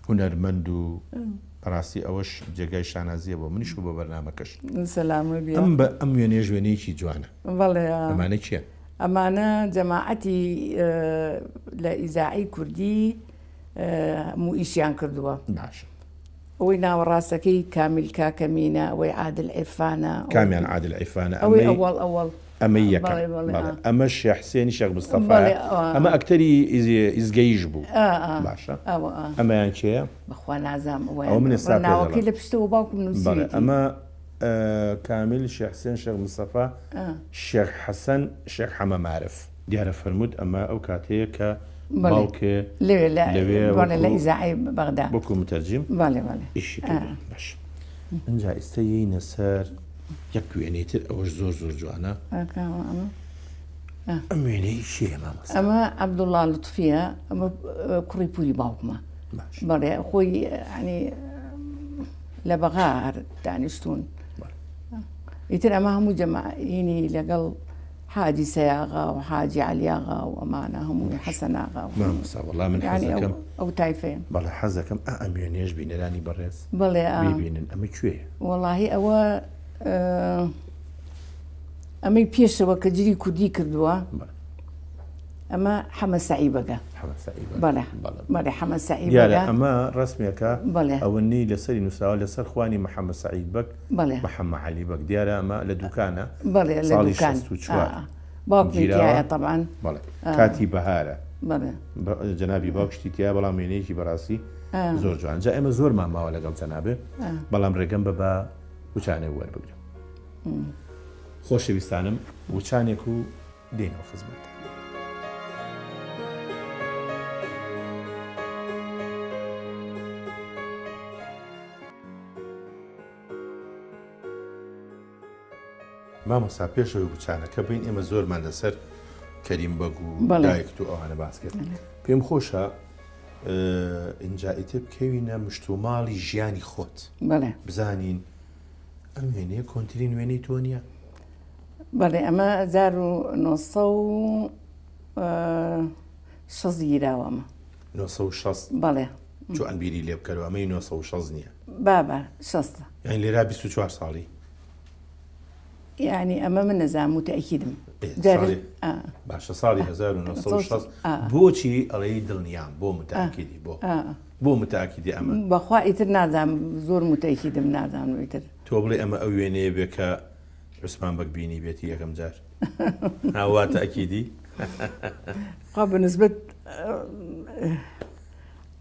هونەرمەند و بەڕاستی ئەوەش جێگای شانازیە بۆ منیش و بۆ بەرنامەکەش سەلامە بێ ئەم بە ئەم وێنەیەش وێنەیەکی جوانە بەڵێ ئەمانە کێن؟ ئەمانە جەماعەتی لە ئیزاعی کوردی هەموو ئیشیان کردووە باشە ئەوەی ناوەڕاستەکەی کامیل کاکەمینە، ئەوەی عادل عیرفانە. کامیان عادل عیرفانە؟ ئەوەی ئەوەڵ ئەوەڵ. ئەمەی یەکەم. بەڵێ بەڵێ. بەڵێ. ئەمە شێخ حسێنی شێخ مستەفایە. بەڵێ ئەوە. ئەمە ئەکتەری ئیزگەییش بوو. ئا ئا. باشە. ئەوە ئا. ئەمەیان کێیە؟ بەخوا نازانم ئەوەیان. ئەوە من ئێستا پێ ناوەکەی دەڵێم. لە پشتەوە باوکم بەڵێ نووسیویەتی. ئەمە کامیل شێخ حسێن شێخ مستەفا شێخ حەسەن شێخ حەمە مارف. دیارە فەرمووت ئەمە ئەو کاتەیە کە باوکێ لەوێ لەوێ بەڵێ لە ئیزاعەی بەغدا وەکوو متەرجیم بەڵێ بەڵێ ئیشی کردووە. باش ئینجا ئیستا یەینە سەر یەک وێنەی تر ئەوەش زۆر زۆر جوانە. ئەم وێنەی کێیە مامۆستا؟ ئەمە عەبدوڵڵا لوتفیە، ئەمە کوڕی پوری باوکمە. بەڵێ خۆی یعنی لە بەغا هەر دانیشتوون. ئیتر ئەمە هەموو جەماعینی لەگەڵ حاجی سەیاغا و حاجی عەلیاغا و ئەمانە هەمووی حەسەن ئاغا و مامۆستا وەڵا من یعنی ئەو حەزەکەم ئەو تایفەیە. بەڵێ حەزەکەم ئا ئەم وێنەیەش بینەرانی بەڕێز بەڵێ ئا. بیبینن ئەمە کوێیە؟ وەڵاهی ئەوە ئەمەی پێشەوە کە جلی کوردی کردووە ئەمە حەمە سەعی بەگە. حەمە سەعی بەگ. بەڵێ. بەڵێ. بەڵێ حەمە سەعی دیارە بەگە. ئەمە ڕەسمێکە بەڵێ. ئەوە نی لەسەری نووسراوە لەسەر خوانی محەممە سەعید بەگ بەڵێ. محەممە عەلی بەگ دیارە ئەمە لە دوکانە بەڵێ لە ساڵی دوکان. 64 ئا. باوکمی گیراوە. تیایە تەبعەن. بەڵێ. کاتی بەهارە. بەڵێ. جەنابی باوکشتی تیایە بەڵام وێنەیەکی بەڕاستی زۆر جوان. جا ئێمە زۆرمان ماوە لەگەڵ جەنابێ بەڵام ڕێگەم بە با وچانێک وەربگرم. خۆشەویستانم وچانێک و دێنەوە خزمەتتان. مامۆستا پێشەوەی وچانەکە بین ئێمە زۆرمان لەسەر کەریم بەگ و دایکت و ئەوانە باس کرد. پێم خۆشە ئینجا ئیتر بکەوینە مشتوماڵی ژیانی خۆت. بزانین ئەم وێنەیە کۆنترین وێنەی تۆ نییە؟ بەڵێ ئەمە 1960 گیراوە ئەمە. 960؟ بەڵێ. چۆن بیری لێ بکەرەوە ئەمەی 960 نییە؟ بابە شەستە. یعنی لێرا 24 ساڵی؟ یعنی ئەمە من نەزانم متأکیدم. باشە ساڵی 1960 بۆچی ئەڵێی دڵنیام بۆ متأکیدی بۆ بۆ متأکیدی ئەمە؟ بەخوا ئیتر نازانم زۆر متأکیدم نازانم ئیتر. تۆ بڵێ ئەمە ئەو وێنەیە بێ کە عوسمان بەگ بینی بێتی یەکەم جار وا تأکیدی؟ خوا بەنسبەت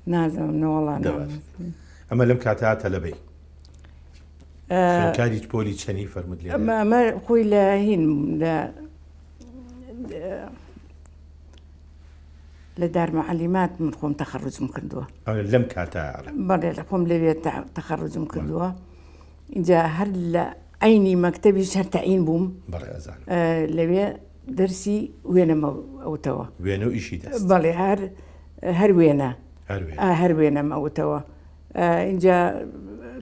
نازانم نەوەڵا دەبات. ئەمە لەم کاتە تەلەبەی خوێندکاری پۆلی چەنی فەرموت لێرە؟ ئەمە خۆی لە هین لە دارمەعەلیمات من خۆم تەخەڕوجم کردووە. لەم کاتە ئەڵێ. بەڵێ لە خۆم لەوێ تەخەڕوجم کردووە. اینجا هەر لە عەینی مەکتەبیش هەر تەعین بووم. بەڵێ ئەزانم. لەوێ دەرسی وێنەمە ئەوتەوە. وێنە و ئیشی دەست. بەڵێ هەر وێنە. هەر وێنە. هەر وێنەم ئەوتەوە. اینجا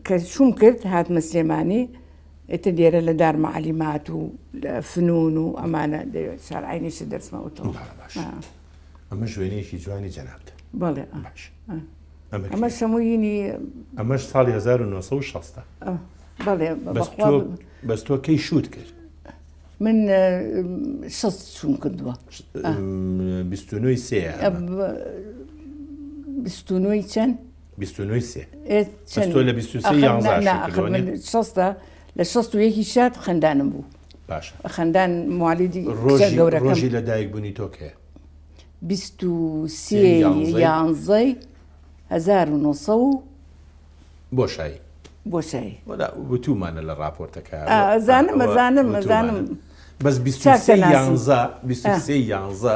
کە شوم کرد هاتمە سلێمانی ئیتر لێرە لە دارمەعەلیمات و لە فنون و ئەمانە شار عەینیش دەرسمە ئەوتەوە. باش. ئەمەش وێنەیەکی جوانی جەنابتە. بەڵێ. باش. ئەمە شەمووینی ئەمەش ساڵی 1960. بەڵێ، بەس تۆ کەی شووت کرد؟ من 60 شوم کردووە. 29 سێ. 29ی چەند؟ 29 سێ. بەس تۆ لە 23 یانزە ئاشت کردووە نیە؟ شەستە لە 61 شاد خەندانم بوو. باشە. خەندان موالیدی کچە گەورەکەم. ڕۆژی لە دایک بوونی تۆ کەیە؟ 23 یانزەی 1900 و بۆشایی. بۆشایی. وەلا وتومانە لە ڕاپۆرتەکە. ئەزانم ئەزانم ئەزانم. بەس 23 یانزە 23 یانزە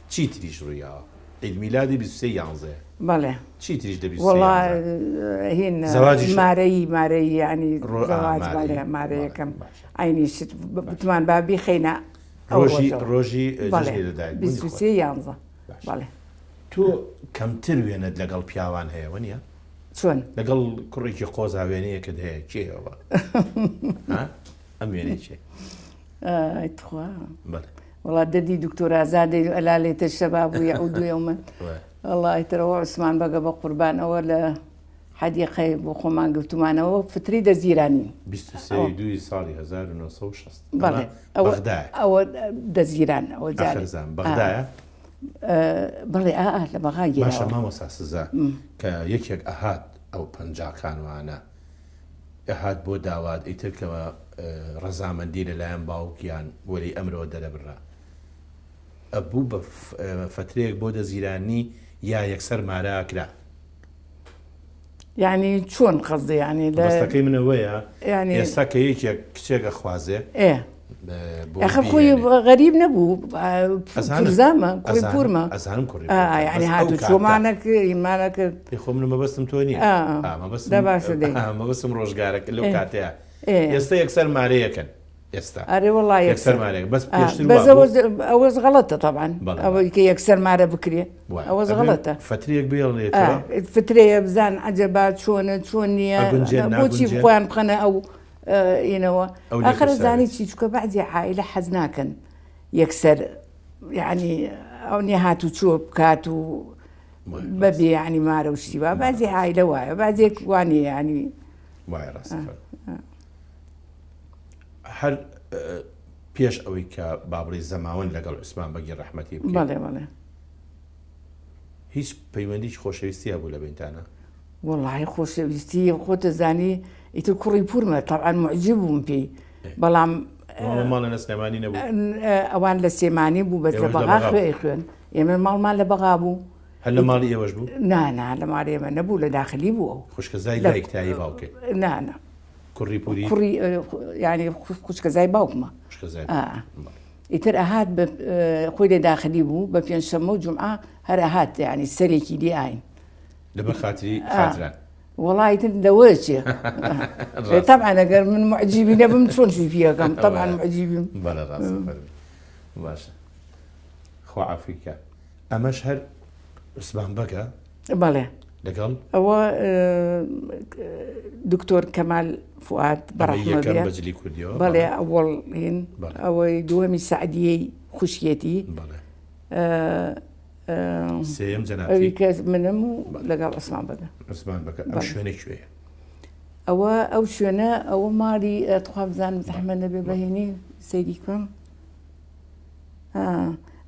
چی تریش ڕوویاوە؟ عید میلادی 23 یانزەیە. بەڵێ. چی تریش لە 23 یانزە؟ وەڵا هین مارەیی مارەیی یانی زەواج بەڵێ مارەیەکەم عەینی شت وتمان با بیخەینە ئەو ڕۆژی ڕۆژی جەژنی لەدایک بوونی خۆت. 23 یانزە بەڵێ. تۆ کەمتر وێنەت لەگەڵ پیاوان هەیە وەنیە؟ چۆن؟ لەگەڵ کوڕێکی قۆزا وێنەیەکت هەیە کێ ئەوە؟ ئەم وێنەی کێ؟ ئای تخوا وەڵا دەدی دکتۆر ئازاد ئەلا لێتە شەباب و یعود یوما وەڵا ئیترەوە عوسمان بەگە بە قوربان ئەوە لە حەدیقەی بۆ خۆمان گرتومانەوە فتری دەزگیرانی 23 دوی ساڵی 1960 بەڵێ بەغدایە ئەوە دەزگیران ئەوە جارێ بەغدایە بەڵێ ئا لە بەغا گیراوە. باشە مامۆستا سزا کە یەکێک ئەهات ئەو پەنجاکان وانە ئەهات بۆ داوات ئیتر کە ڕەزامەندی لەلایەن باوک یان وەلی ئەمرەوە دەرەبرا ئەبوو بە فەترەیەک بۆ دەزیرانی یا یەکسەر مارە ئەکرا؟ یعنی چۆن قەزدە یعنی لە مەبەستەکەی من ئەوەیە ئێستا کە یەکێک کچێک ئەخوازێ ئەخە خۆی غەریب نەبوو پورزامە کوڕی پورمە ئەزانم کوڕی یعنی هاتوو چۆمانە کرد ئیمانە کرد خۆ من مەبەستم تۆ نییە مەبەستم ڕۆژگارەکە لەو کاتەیە ئێستا یەکسەر مارەیەکەن ئێستا ئەرێ وەڵا یەکسەر مارێک بەس پێشتر بەس ئەوەش غەڵەتە تەبعەن ئەوەی کە یەکسەر مارە بکرێ ئەوەش غەڵەتە فترەیەک بێڵێتەوە فترەیە بزان عەجەبا چۆنە چۆن نییە بۆچی خۆیان بخەنە ئەو ئینەوە ئاخر زانی چی چکە بەعزی عائلە حەز ناکەن یەکسەر یعنی ئەو نیە هات و چۆ بکات و بەبێ ینی مارە و شتی وا بەعزی عائلە وایە بەعزێک وانە ینی وایە ڕاست هەر پێش ئەوەی کە با بڵێی زەماوەند لەگەڵ عوسمان بەگی ڕەحمەتی بکەی. بەڵێ بەڵێ. هیچ پەیوەندیی خۆشەویستی هەبوو لە بەینتانا؟ وەڵاهی خۆشەویستی خۆت دەزانی ئیتر کوڕی پوورمە تەبعەن موعجیب بووم پێی بەڵام ئەوە ماڵیان لە سلێمانی نەبوو؟ ئەوان لە سلێمانی بوو بەس لە بەغا خوێ خوێن ئێمە ماڵمان لە بەغا بوو. هەر لە ماڵی ئێوەش بوو؟ نا نا لە ماڵی ئێمە نەبوو لە داخلی بوو ئەو. خوشکەزای دایکتە ی باوکت؟ نا نا. کوڕی پوری؟ کوڕی یعنی خوشکەزای باوکمە. خوشکەزای ئیتر ئەهات خۆی لە داخلی بوو بە پێنجشەممە و جومعە هەر ئەهات یعنی سەرێکی لێ ئاین. لەبەر خاتری خاتران. وەڵا ئیتر لەوە چێ تەبعەن ئەگەر من معجیبی نەبم چۆن شووی پێ ئەکەم تەبعەن معجیبیم. بەڵێ ڕاستە فەرمووی باشە خوا عەفوی کا ئەمەش هەر عوسمان بەگە؟ بەڵێ. لەگەڵ؟ ئەوە دکتۆر کەمال فوئاد بەڕەحمە بێ. بە جلی کوردیەوە. بەڵێ ئەوەڵ هین ئەوەی دووەمی سەعدیەی خوشکێتی. بەڵێ. سێیەم جەنابتی؟ ئەوی کە منم و لەگەڵ عوسمان بەگە. عوسمان بەگە ئەم شوێنە کوێیە؟ ئەوە ئەو شوێنە ئەوە ماڵی تخوا بزانم زەحمەت نەبێ بەهێنی سەیری بکەم.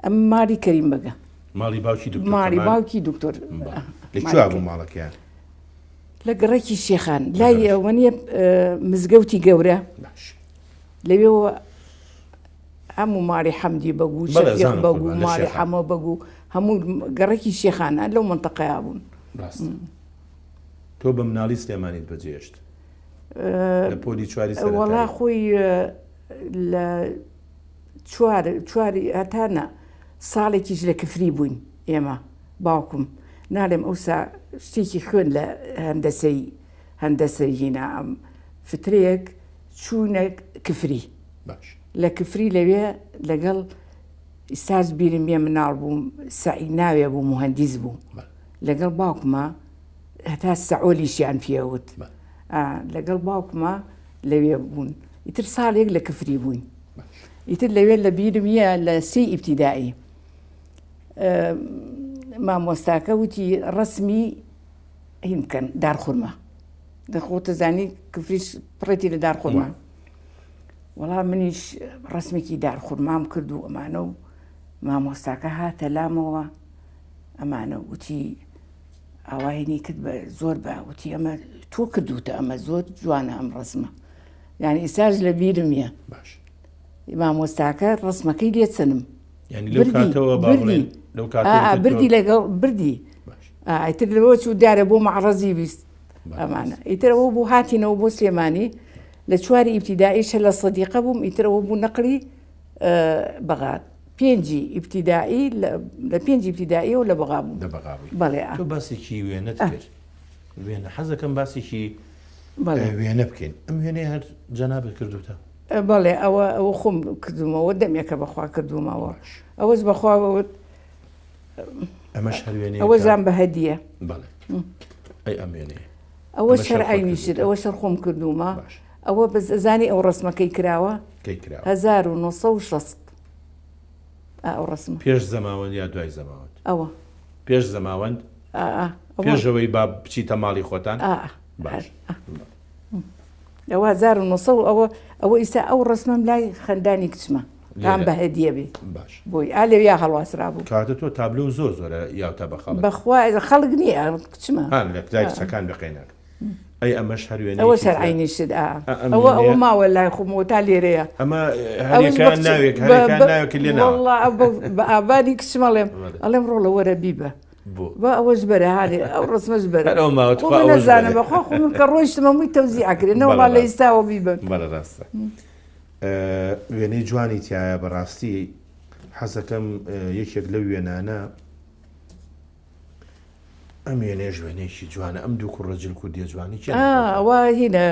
ئەم ماڵی کەریم بەگە. ماڵی باوکی دکتۆر ماڵی باوکی دکتۆر لە کوێ بوو ماڵەکەیان؟ لە گەڕەکی شێخان لای ئەوە نییە مزگەوتی گەورە لەوێەوە هەموو ماڵی حەمدی بەگو شەفیق بەگو ماڵی حەمە بەگو هەموو گەڕەکی شێخانە لەو منتەقەیا بوون. تۆ بە مناڵی سلێمانیت بەجێهێشت لە پۆلی چواری سەرەتایی؟ وەڵا خۆی لە چوار چواری هەتا نا ساڵێکیش لە کفری بووین ئێمە باوکم ناڵێم ئەوسا شتێکی خوێن لە هەندەسەی هەندەسەی هینا ئەم فترەیەک چوونە کفری باش لە کفری لەوێ لەگەڵ ئیستاش بیرم بێ مناڵ بووم سەعی ناوێ بوو موهەندیس بوو لەگەڵ باوکمە هەتا سەعۆلیشیان پێوت لەگەڵ باوکمە لەوێ بوون ئیتر ساڵێک لە کفری بووین ئیتر لەوێ لە بیرم یە لە سێی ئیبتیدائی مامۆستاکە وتی ڕسمی هین بکەن دارخورما دەخۆتەزانی کفریش پڕێتی لە دارخورما وەڵا منیش ڕسمێکی دارخورمام کرد و ئەمانە و مامۆستاکە هاتە لامەوە ئەمانە وتی. ئاواینی کرد بە زۆر بە وتی ئەمە تۆ کردوتە ئەمە زۆر جوانە ئەم ڕسمە یعنی ئیساش لە بیرم یە باش مامۆستاکە ڕسمەکەی لێ چنم یعنی لەو کاتەوە با بڵێین لەو کاتەوە کە تۆ بردی لەگەڵ بردی باش ئیتر لەوە چوو دیارە بۆ مەعڕەزی 20 ئەمانە ئیتر ئەوە بوو هاتینەوە بۆ سلێمانی لە چواری ئیبتیدائیشە لە سەدیقە بووم ئیتر ئەوە بوو نەقلی بەغاد پێنجی ئیبتیدائی لە پێنجی ئیبتیدائیەوە لە بەغا بووم لە بەغا بووی بەڵێ تۆ باسێکی وێنەت کرد وێنە حەزەکەم باسێکی بەڵێ وێنە بکەین ئەم وێنەیە هەر جەنابت کردوتە بەڵێ ئەوە ئەوە خۆم کردومەوە دەمێکە بەخوا کردومەوە ئەوەش بەخوا ئەمەش هەر وێنەیەکە ئەوە زان بە هەدیە بەڵێ ئەی ئەم وێنەیە ئەوە شەر عینی شت ئەوە شەر خۆم کردومە ئەوە بەس ئەزانی ئەو ڕسمەکەی کراوە کەی کراوە 1960 ئەو ڕسمە پێش زەماوەند یا دوای زەماوەند ئەوە پێش زەماوەند پێشەوەی با بچیتە ماڵی خۆتان باش ئەوە 1900 ئەوە ئەوە ئیستا ئەو ڕسمەم لای خەندانی کچمە تام بە هەدیە بێ باش بۆی ئا لەویا هەڵواسرا بوو کاتە تۆ تابلۆ زۆر زۆرە یاوتە بە خەڵک بەخوا خەڵک نییە کچمە ها لە لای کچەکان بقیناک ئەی ئەمەش هەر وێنەیەکی ئەوە سەر عینی شت ئا ئەوە ئەوە ماوە لای خۆمەوە تا لێرەیە ئەمە هەرێکان ناوێک هەرێکان ناوێک لێ ناوە والله بە ئابانی کچمەڵێم ئەڵێم ڕۆڵە وەرە بیبە با ئەوەش بەرە هاێ ئەو ڕسمەش بەرە ئەو ماوە خۆ من نەزانم بەخوا خۆ من کە ڕۆیشتم هەمووی تەوزیع ئەکرێ نەوەڵا لە ئیستاوە بیبەن بەڵێ ڕاستە وێنەی جوانی تایە بەڕاستی حەزەکەم یەکێک لەو وێنانە ئەم وێنەیەش وێنەیەکی جوانە ئەم دوو کوڕە جل کوردیە جوانی کێن؟ ئەوە هینە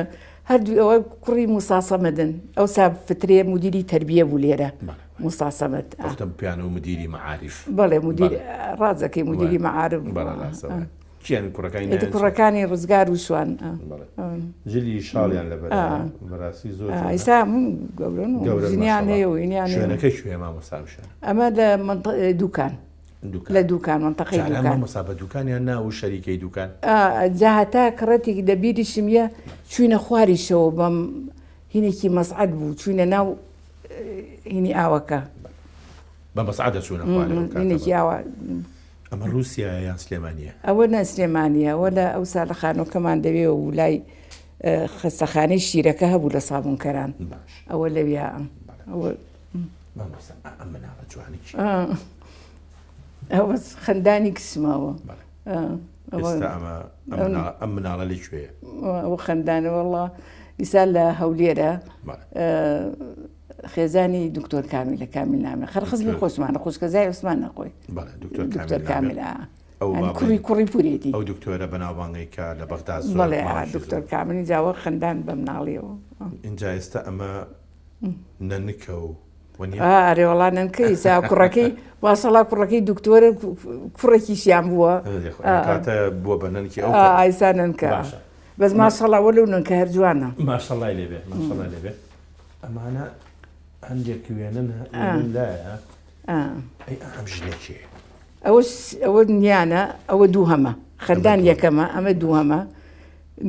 هەردوو ئەوە کوڕی موسا سەمەدن ئەوسا فترێ مدیری تەربیە بوو لێرە موسا سەمەد وەختم پیانە و مدیری مەعاریف بەڵێ مدیر ڕازەکەی مدیری مەعارف بەڵێ ڕاستە کیان کوڕەکانی کوڕەکانی ڕزگار و شوان جلی شاڵیان لەبەر بەڕاستی زۆر ئیسا گەورەن ژنیان هەیە و ئینیان شوێنەکە کوێ مامۆستا ئەمە لە دوکان لە دوکان مەنتەقەی دوکان. جاران مامۆستا بە دوکانیان نا و شەریکەی دوکان؟ جا هەتا کڕەتێک لە بیریشم یە چوینە خواریشەوە بەم هینێکی مەسعەد بوو چوینە ناو هینی ئاوەکە. بە مەسعەدە چوونە خوارەوە کاتە. هینێکی ئاوا. ئەمە ڕووسیایە یان سلێمانییە؟ ئەوە نە سلێمانییە ئەوە لە ئەوسا لە خانووەکەمان دەوێ و لای خەستەخانەی شیرەکە هەبوو لە سابوونکەران. باش. ئەوە لەویا ئەوە. مامۆستا ئەم مناڵە جوانی چی ئەوە خەندانی کچمەوە ئێستا ئەمە ئەم مناڵە لە کوێیە ئەو خەندانە وەڵا ئیسا لە هەولێرە خێزانی دکتۆر کامیلە کامیل نامێ خەر خزمی خۆشمانە خوشکەزای عوسمان نەخۆی دکتۆر کامیل کوڕی کوڕی پورێتی ئەو دکتۆرە بەناوبانگەی کە لە بەغدا بەڵێ دکتۆر کاملی جاوە خەندان بە مناڵیەوە اینجا ئێستا ئەمە نەنکە و وەنیە؟ ئارێ وەڵا نەنکە ئیسا کوڕەکەی ماشەڵا کوڕەکەی دکتۆرە کوڕێکیشیان بووە کاتە بووە بە نەنکی ئەو ئایسا نەنکە باشە بەس ماشەڵا وەلو نەنکە هەر جوانە ماشەڵای لێبێ ماشەڵای لێبێ ئەمانە هەندێک وێنن لایە ئەی ئەم ژنە کێ ئەوە ئەوە نیانە ئەوە دووهەمە خەندان یەکەمە ئەمە دووهەمە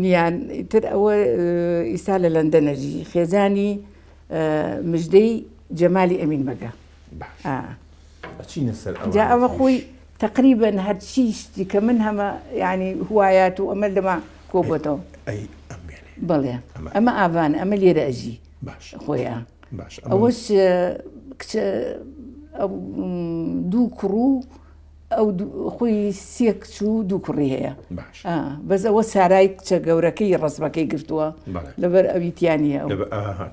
نیان ئیتر ئەوە ئیستا لە لەندەن ئەژی خێزانی مژدەی جەمالی ئەمین بەگە ئەچینە سەر جا ئەمە خۆی تقریبا هەرچی شتی کە من هەمە ینی هوایات و ئەمە لەما کۆبتەوە بەڵێ ئەمە ئاڤان ئەمە لێرە ئەژی باش خۆیان باش ئەوەش کچ دوو کوڕ و ئەو خۆی سێ کچ و دوو کوڕی هەیە باش بەس ئەوە سارای کچە گەورەکەی ڕەسمەکەی گرتووە لەبەر ئەوی تیانە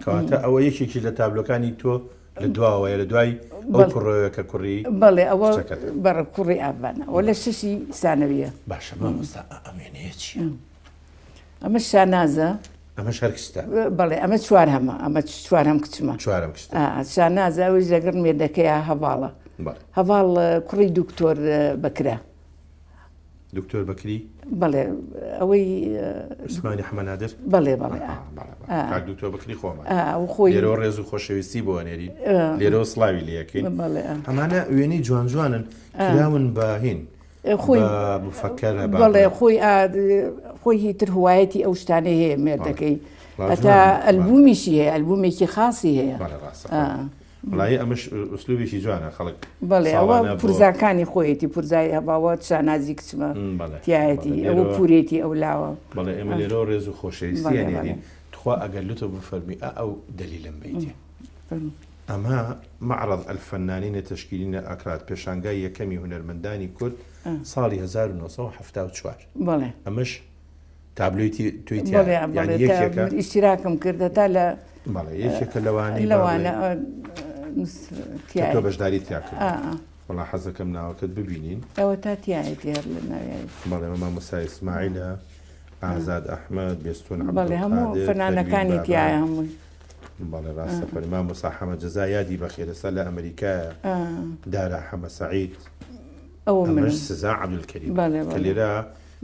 کەواتە ئەوە یەکێکی لە تابلۆکانی تۆ لە دواوەیە لە دوای ئەو کوڕەوە کە کوڕی بەڵێ ئەوە بەڕ کوڕی ئاڤانە ئەوە لە شەشی سانەویە باشە مامۆستا ئەمێنەیە چییە؟ ئەمە شانازە ئەمەش هەر کچتە؟ بەڵێ ئەمە چوارهەمە ئەمە چوارهەم کچمە چوارەم کچتە شانازە ئەویش لەگەڵ مێردەکەیا هەڤاڵە هەڤاڵ کوڕی دکتۆر بەکرە دکتۆر بەکری بەڵێ ئەوەی عوسمانی حەمەنادر بەڵێ بەڵێ کاک دکتۆر بەکری خۆمان خۆی لێرەوە ڕێز و خۆشەویستی بۆ ئەنێرین لێرەوە سڵاوی لێ ئەکەین ئەمانە وێنەی جوان جوانن کراون بە هین خۆی مفەکەرە بەڵێ خۆی خۆی هیتر هوایەتی ئەو شتانەی هەیە مێردەکەی هەتا ئەلبومیشی هەیە ئەلبومێکی خاصی هەیە. وەڵایی ئەمەش ئوسلوبێکی جوانە خەڵک بەڵێ ئەوە ساڵانە بۆ پورزاکانی خۆیەتی پورزای هەباوە شانازی کچمە بەڵێ تایەتی بەڵێ ئەوە لێرەوە پورێتی ئەو لاوە بەڵێ ئێمە لێرەوە ڕێز و خۆشەویستی بەڵێ بەڵێ ئەنێرین تخوا ئەگەر لوتف بفەرمی ئا ئەو دەلیلەم بەیتێ فەرموو. ئەمە معرض الفنانین تشکیلین الاکراد پێشانگای یەکەمی هونەرمەندانی کورد ساڵی 1974 بەڵێ ئەمەش تابلۆی تۆی بەڵێ تیایە یانی بەڵێ تا یەکێکە من ئیشتراکم کرد هەتا لە بەڵێ یەکێکە لەوانەی با لەوانە بڵێین کە تۆ تایە بەشداری تیا کردووە ئا ئا. وەڵا حەزەکەم ناوەکەت ببینین. ئەوە تا تایەتی هەر لە ناویایەتی. بەڵێ ئەمە مامۆستا ئیسماعیلە، ئازاد ئەحمەد، بێستون بەڵێ هەموو عەبدولقادر، پەروین فەنانەکانی بابان. تایە هەمووی. بەڵێ ڕاستە فەرمی مامۆستا حەمە جەزا یادی بەخێر ئێستا لە ئەمریکایە، دارا حەمە سەعید، ئەوە ئەمەش منم. سزا عەبدولکەریمە بەڵێ کە بەڵێ. لێرە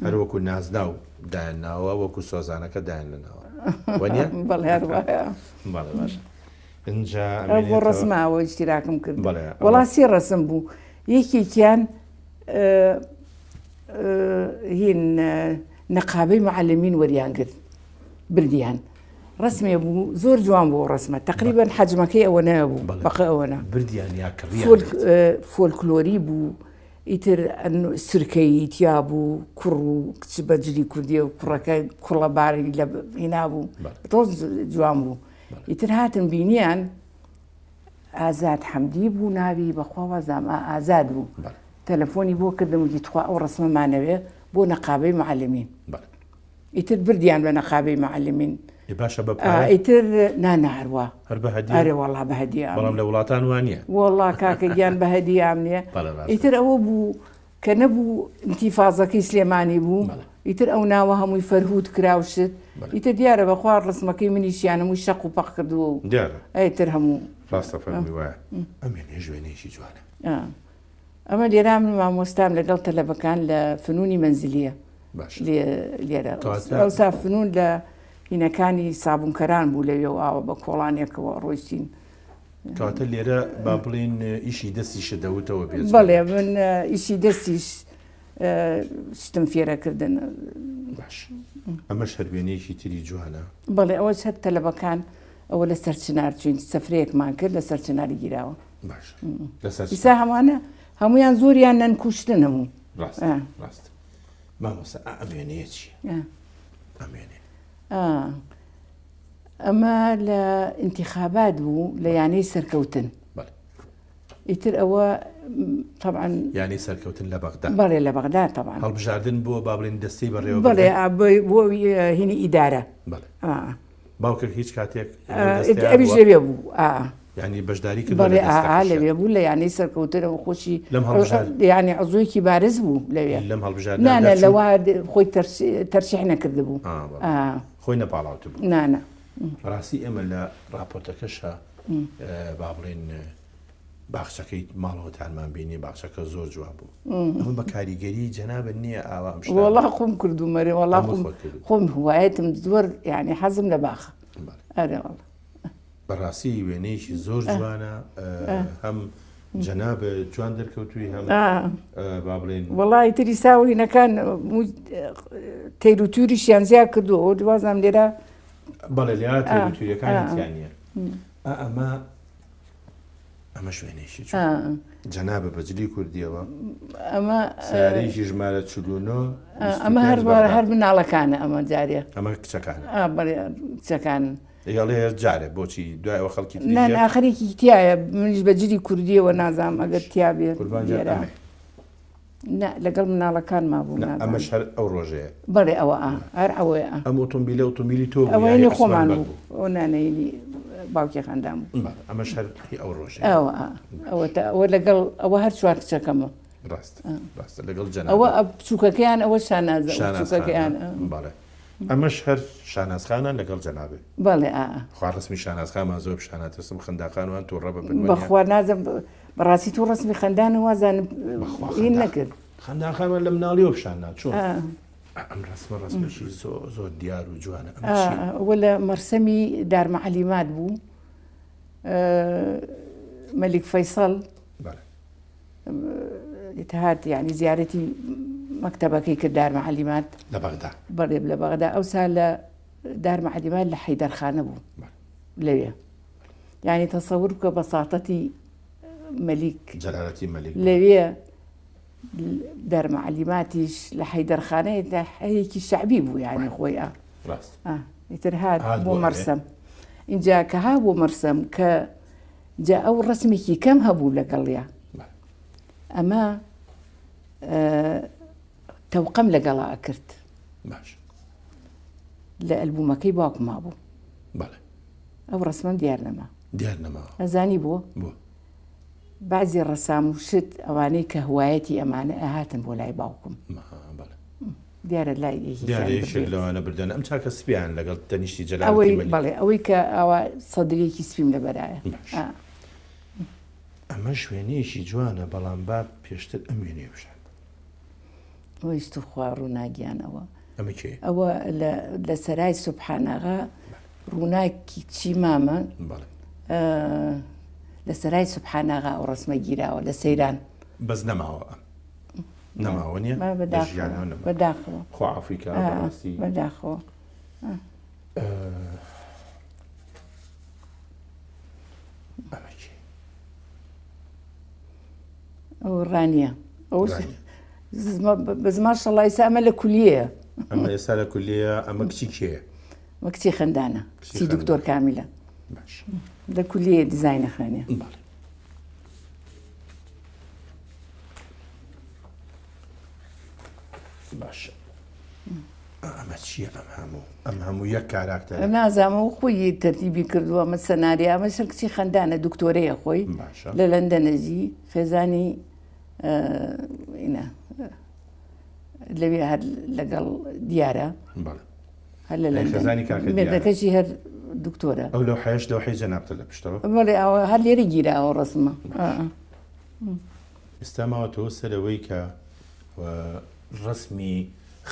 هەر وەکو نازناو دایان ناوە وەکو سۆزانەکە دایان نەناوە وەنیە؟ بەڵێ هەر وایە. بەڵێ باشە ئینجا ئەو بۆ ئەمێنێتەوە ڕەسمە ئەوە ئیشتراکم کرد. بەڵێ ئەوە وەڵا سێ ڕەسم بوو یەکێکیان هین نەقابەی معلمین وەریان گرت بردیان ڕسمێ بوو زۆر جوان بوو ڕسمە تقریبا حەجمەکەی ئەوە نەبوو بەڵێ. بەقە ئەوەنە بردیان یا کڕیان فۆلک لێت؟ فۆلکلۆری بوو ئیتر سرکەیی تیا بوو کوڕ و کچ بە جلی کوردی و کوڕەکە کوڵە باری لە هینا بوو بەڵێ. تۆز جوان بوو بەڵێ. ئیتر هاتن بینیان ئازاد حەمدی بوو ناوی بەخوا وازام ئازاد بوو بەڵێ. تەلەفۆنی بۆ کردم وتی تخوا ئەو ڕسمەمانەوێ بۆ نەقابەی معلمین بەڵێ. ئیتر بردیان بە نەقابەی معلمین ئێ باشە بە پارە؟ ئیتر نا نا هەروا هەر بە هەدیە؟ ئەرێ وەڵا بە هەدیە ئەم بەڵام نیە. لە وڵاتان وا نییە. وەڵا کاکە گیان بە هەدیە ئەم نییە. بەڵێ ڕاستە. ئیتر ئەوە بوو کە نەبوو ئینتیفازەکەی سلێمانی بوو بەڵێ. ئیتر ئەو ناوە هەمووی فەرهود کرا و شت بەڵێ. ئیتر دیارە بەخوا ڕسمەکەی منیشیان هەمووی شەق و پەق کردووە و دیارە. ئیتر هەموو ڕاستە فەرمووی وایە. ئەم وێنەیەش وێنەیەکی جوانە. ئا. ئەمە لێرا من مامۆستام لەگەڵ تەلەبەکان لە فنونی مەنزلیە. باشە. لێرە کەواتە ئەوسا فنون لە هینەکانی سابونکەران بوو لەوێ و ئاوە بە کۆڵانێکەوە ڕۆیشتین. کەواتە لێرە با بڵێین ئیشی دەستیشت دەوتەوە بێجگە بەڵێ من ئیشی دەستیش شتم فێرەکردن. باش ئەمەش هەر وێنەیەکی تری جوانە. بەڵێ ئەوەش هەر تەلەبەکان ئەوە لە سەرچنار چوین سەفرەیەکمان کرد لە سەرچنار گیراوە. باش لەسەر ئیسا هەمانە هەمویان زۆریان نەنکوشتن هەموو. ڕاست ڕاست مامۆستا ئەم وێنەیە چییە؟ ئەم وێنەیە ئەمە لە ئینتیخابات بوو لە یانەی سەرکەوتن. ئیتر ئەوە تەبعەن یانەی سەرکەوتن لە بەغدا؟ بەڵێ لە بەغدا تەبعەن. هەڵبژاردن بۆ با بڵێین دەستەی بەڕێوەبردن؟ بەڵێ بۆ هینی ئیدارە. بەڵێ. باوکت هیچ کاتێک لەو دەستەیا بووە؟ ئەویش لەوێ بوو. یانی بەشداری کردووە بەڵێ لە دەستەکەشیا؟ لەوێ بوو لە یانەی سەرکەوتنەوە خۆشی لەم هەڵبژار یانی عزوێکی بارز بوو لەوێ. لەم هەڵبژاردنە نا نا دەرچوو؟ لەوە خۆی تەرشیح نەکردبوو. بەڵێ. خۆی نەپاڵاوتبوو. نا نا. بەڕاستی ئێمە لە ڕاپۆرتەکەشا با بڵێین باخچەکەی ماڵەوەتانمان بینی باخچەکە زۆر جوان بوو ئەمە بە کاریگەری جەنابت نییە ئاوا ئەم شتانە؟ وەڵا خۆم کردوومە رێ وەڵا هەموو خۆم خۆت کردووتە. خۆم هوایەتم زۆر یعنی حەزم لە باخە. بەڵێ. ئەرێ وەڵا. بەڕاستی وێنەیەکی زۆر جوانە هەم جەنابت جوان دەرکەوتووی هەم با بڵێین وەڵا ئیتر ئیسا وینەکان تەیر و تووریشیان زیاد کردووە ئەوە وازانم لێرە بەڵێ لێرە تەیر و تووریەکانی تیا نییە. ئەمە ئەمە شوێنێکی چۆن جەنابە بە جلی کوردیەوە ئەمە سیارەیەکی ژمارە 49 ئەمە هەر هەر مناڵەکانە ئەمە جارێ ئەمە کچەکانە بەڵێ کچەکانن. ئەڵێ هەر جارێ بۆچی دوایەوە خەڵکی تری نا ژیان؟ ئاخرێکی تایە منیش بە جلی کوردیەوە نازانم ئەگەر تیا بێ قوربان گیان لێرە. ئەمەیە. نا لەگەڵ مناڵەکان مابوو نا نازانم. ئەمەش هەر ئەو ڕۆژەیە. بەڵێ ئەوە ئا هەر ئەوەیە ئا. ئەم ئۆتۆمبیلە ئۆتۆمبیلی تۆ بوو ئەوە یا هینی هی عوسمان خۆمان بەگ بوو. بوو؟ ئەوە نا نا هینی باوکی خاندان بوو. بەڵێ ئەمەش هەر هی ئەو ڕۆژەیە. ئەوە ئا ئەوە تا ئەوە لەگەڵ ئەوە هەر چوار کچەکەمە. ڕاستە ڕاستە لەگەڵ جەنابت. ئەوە بچووکەکەیان ئەوە شانازە ئەو شاناز بچووکەکەیان خانە. ئا. بەڵێ ئەمەش هەر شاناز خانە لەگەڵ جەنابت. بەڵێ ئا. خوا ڕەسمی شاناز خانمان زۆر پیشانە ترسم خەنداخان وان توڕە ببن وەنیە؟ بەخوا نازم بەڕاستی تۆ ڕەسمی خەندان وازانم بەخوا هین خەندان نەکرد. خەندان خانمان لە مناڵیەوە پیشان نا چۆن؟ ئا. ئەم ڕەسمە ڕەسمێکی زۆر زۆر دیار و جوانە ئەمە چییە؟ ئەوە لە مەرسەمی دارمەعەلیمات بوو مەلیک فەیسەڵ بەڵێ. هات یعنی زیارەتی مەکتەبەکەی کرد دارمەعەلیمات لە بەغدا. بەڵێ لە بەغدا ئەوسا لە دارمەعەلیمات لە حەیدەرخانە بوو بەڵێ. لەوێ. یعنی تەسەور بکە بەساتەتی مەلیک جەلالەتی مەلیک لەوێ دارمعلیماتیش لە حەیدەرخانەیە لە حەیەکی شەعبی بوو یعنی خۆی ئا ڕاست ئیتر هات بۆ مەرسەم اینجا کە ها بۆ مەرسەم کە جا ئەو ڕسمێکی کەم هەبوو لەگەڵیا ئەمە تەوقەم لەگەڵا ئەکرد باش لە ئەلبومەکەی باوکما بوو بەڵێ ئەو ڕسمم دیار نەما دیار نەماوە ئەزانی بۆ بۆ بعضی ڕەسام و شت ئەوانەی کە هوایەتی ئەمانە ئەهاتن بۆ لای باوکم دیارە لای دیارە یەکێک لەوانە بردن ئەم چاکە سپیان لەگەڵ تەنیشتی جەلالەتی ئەوەی مەلیک. بەڵێ ئەوەی کە ئاوا سەدرێکی سپیم لەبەرایە. باش. ئەمەش وێنەیەکی جوانە بەڵام با پێشتر ئەم وێنەیە پیشان بدەم. ئەوەیش توخوا ڕووناگیان ئەوە. ئەمە کێیە؟ ئەوە لە لە سەرای سوبحاناغا ڕووناکی کچی مامە. بەڵێ. لە سەرای سوبحاناغا ئەو ڕەسمە گیراوە لە سەیران. بەس نەماوە ئەم. نەماوە نیە؟ بەداخەوە خوا عەفوی کا بەڕاستی بەداخەوە ئەمە کێ؟ ئەو ڕانیە ئەو بەزما شەڵای ئێستا ئەمە لە کولیەیە ئەمە ئێستا لە کولیەیە ئەمە کچی کێیە؟ ئەمە کچی خەندانە کچی دکتۆر کامیلە باش لە کولیەیە دیزاینە خوێنێ بەڵێ باشە ئەمە چییە ئەم هەموو ئەم هەموو یەک کاراکتەر نازانم ئەو خۆی تەرتیبی کردووە ئەمە سەناریا ئەمە شەر کچی خەندانە دکتۆرەیە خۆی باشە لە لەندەنەژی خێزانی ئینا لەوێ هەر لەگەڵ دیارە بەڵێ هەر لە لەندەن خێزانی کاکە دیارە. مێردەکەشی هەر دکتۆرە ئەو لەو حەیەش لەو حەی جەنابتە لە پشتەوە بەڵێ ئەوە هەر لێرە گیراوە ڕەسمە ئێستا ماوەتەوە سەر ئەوەی کە ڕەسمی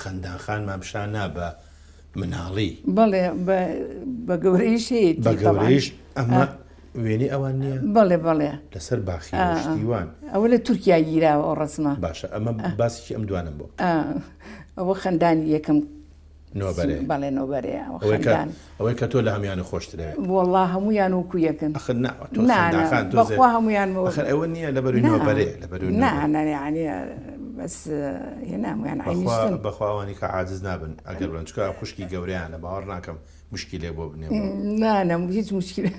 خەندان خانمان پیشان نا بە مناڵی. بەڵێ بە گەورەیش هەیەتی بە گەورەیش ئەمە وێنەی ئەوان نییە؟ بەڵێ بەڵێ. لەسەر باخی شتیوان. ئەوە لە تورکیا گیراوە ئەو ڕەسمە. باشە ئەمە باسێکی ئەم دوانەم بۆ بکە. ئەوە خەندانی یەکەم نۆبەرەیە. بەڵێ نۆبەرەیە ئەوە ئەوەی کە خەندان. ئەوەی کە تۆ لە هەموویان خۆشترەوێ. وەڵا هەموویان وەکو یەکن. ئەخر نا تۆ نا نا خەندان خان تۆزێ بەخوا هەموویان وە ئەخر ئەوە نییە لەبەروی نا نۆبەرەیە لەبەروی نا نۆبەرەیە. نا یەعنی بەس هێنا هەموویان عەینی بەخوا شتن. بەخوا ئەوانی کە عاجز نابن ئەگەر بڵێن چونکە خوشکی گەورەیانە باوەڕ ناکەم مشکیلەی بۆ بنێ بۆ نا نا هیچ مشکلە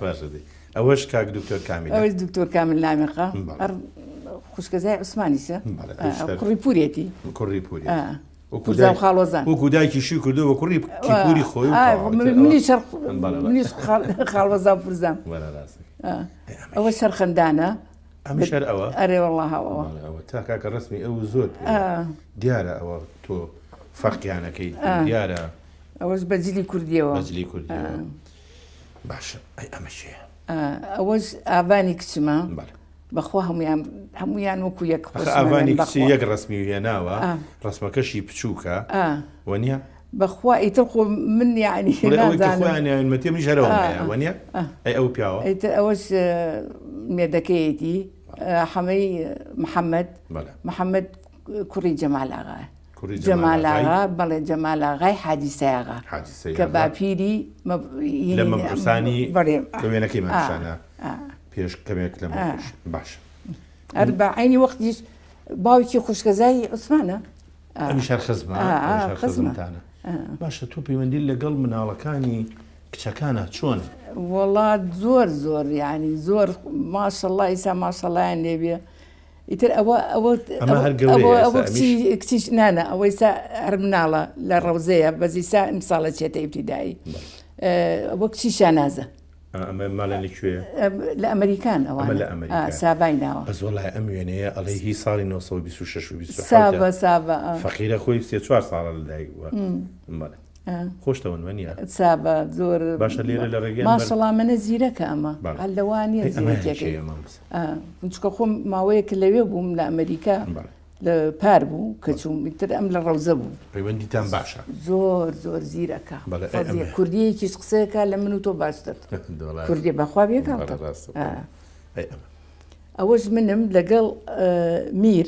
باشە دەی ئەوەش کاک دکتۆر کامیلە. ئەوەش دکتۆر کامیل نامیقە بەڵێ. هەر خوشکەزای عوسمانیشە بەڵێ ئەویش هەر کوڕی پوورێتی. کوڕی پوورێتی. پورزا و خاڵۆزان. وەکو دایکی شوی کردووە بە کوڕی پوری خۆی و تەواو. منیش هەر منیش خاڵۆزا و پورزام. بەڵێ ڕاستە. ئەوە سەرخەندانە. ئەمیش هەر ئەوە؟ ئەرێ وەڵا ئەوە. بەڵێ ئەوە تا کاکە ڕەسمی ئەو زۆر پێ دیارە ئەوە تۆ فەرقیانەکەی دیارە. ئەوەش بە جلی کوردیەوە. بە جلی کوردیەوە. باشە ئەی ئەمە چییە؟ ئەوەش ئاڤانی کچمە. بەڵێ. بەخوا هەمویان هەمویان وەکو یەک ئەخە ئاڤانی کچی یەک ڕەسمی هێناوە ڕەسمەکەشی بچووکە وەنیە؟ بەخوا ئیتر خۆ من یعنی بڵێ ئەوەی کە خۆیان ناوێنمەتێ منیش هەر ئەوەم هەیە وەنیە؟ ئەی ئەو پیاوە؟ ئیتر ئەوەش مێردەکەیەتی حەمەی محەممەد محەممەد کوڕی جەمال ئاغایە کوڕی جەمال ئاغا بەڵێ جەمال ئاغای حاجی سەیاغا کە باپیری لە مەبعوسانی کە وێنەکەیمان پیشانە پێش کەمێک لەمە پێش باشە هەر بە عینی وەختیش باوکی خوشکەزای عوسمانە ئەمیش هەر خزمە خزمتانە باشە تۆ پەیوەندی لەگەڵ مناڵەکانی کچەکانە چۆن؟ وەڵا زۆر زۆر یعنی زۆر ماشەڵڵا ئیسا ماشەڵڵایان لێبێ ئیتر ئەوە ئەوە ئەمە هەر گەورەیە ئەوە ئێستا کچی ئەمیش کچیش نانا ئەوە ئیسا هەر مناڵە لە ڕەوزەیە بەس ئیسا ئیمساڵە چێتە ئیبتیدایی ئەوە کچی شانازە ئەمە ماڵە لە کوێیە؟ لە ئەمریکان ئەوانە ئەمە لە ئەمریکا ساڤای ناوە بەس وەڵای ئەم وێنەیە ئەڵێ هی ساڵی 926 و 27 ساڤە ساڤە فەقیرە خۆی سێ چوار ساڵە لەدایک بووە بەڵێ خۆشتەوەن وەنیە؟ سابە زۆر باشە لێرە لە ڕێگەی ماشەڵا منە زیرەکە ئەمە هەر لەوە نییە زیرەکیەکەی چونکە خۆم ماوەیەک لەوێ بووم لە ئەمریکا لە پار بوو کە چووم ئیتر ئەم لە ڕەوزە بوو پەیوەندیتان باشە؟ زۆر زۆر زیرەکە کوردیەکیش قسەیەکە لە من و تۆ باشتر کوردی بەخوا بێگاڵتە ئەوەش منم لەگەڵ میر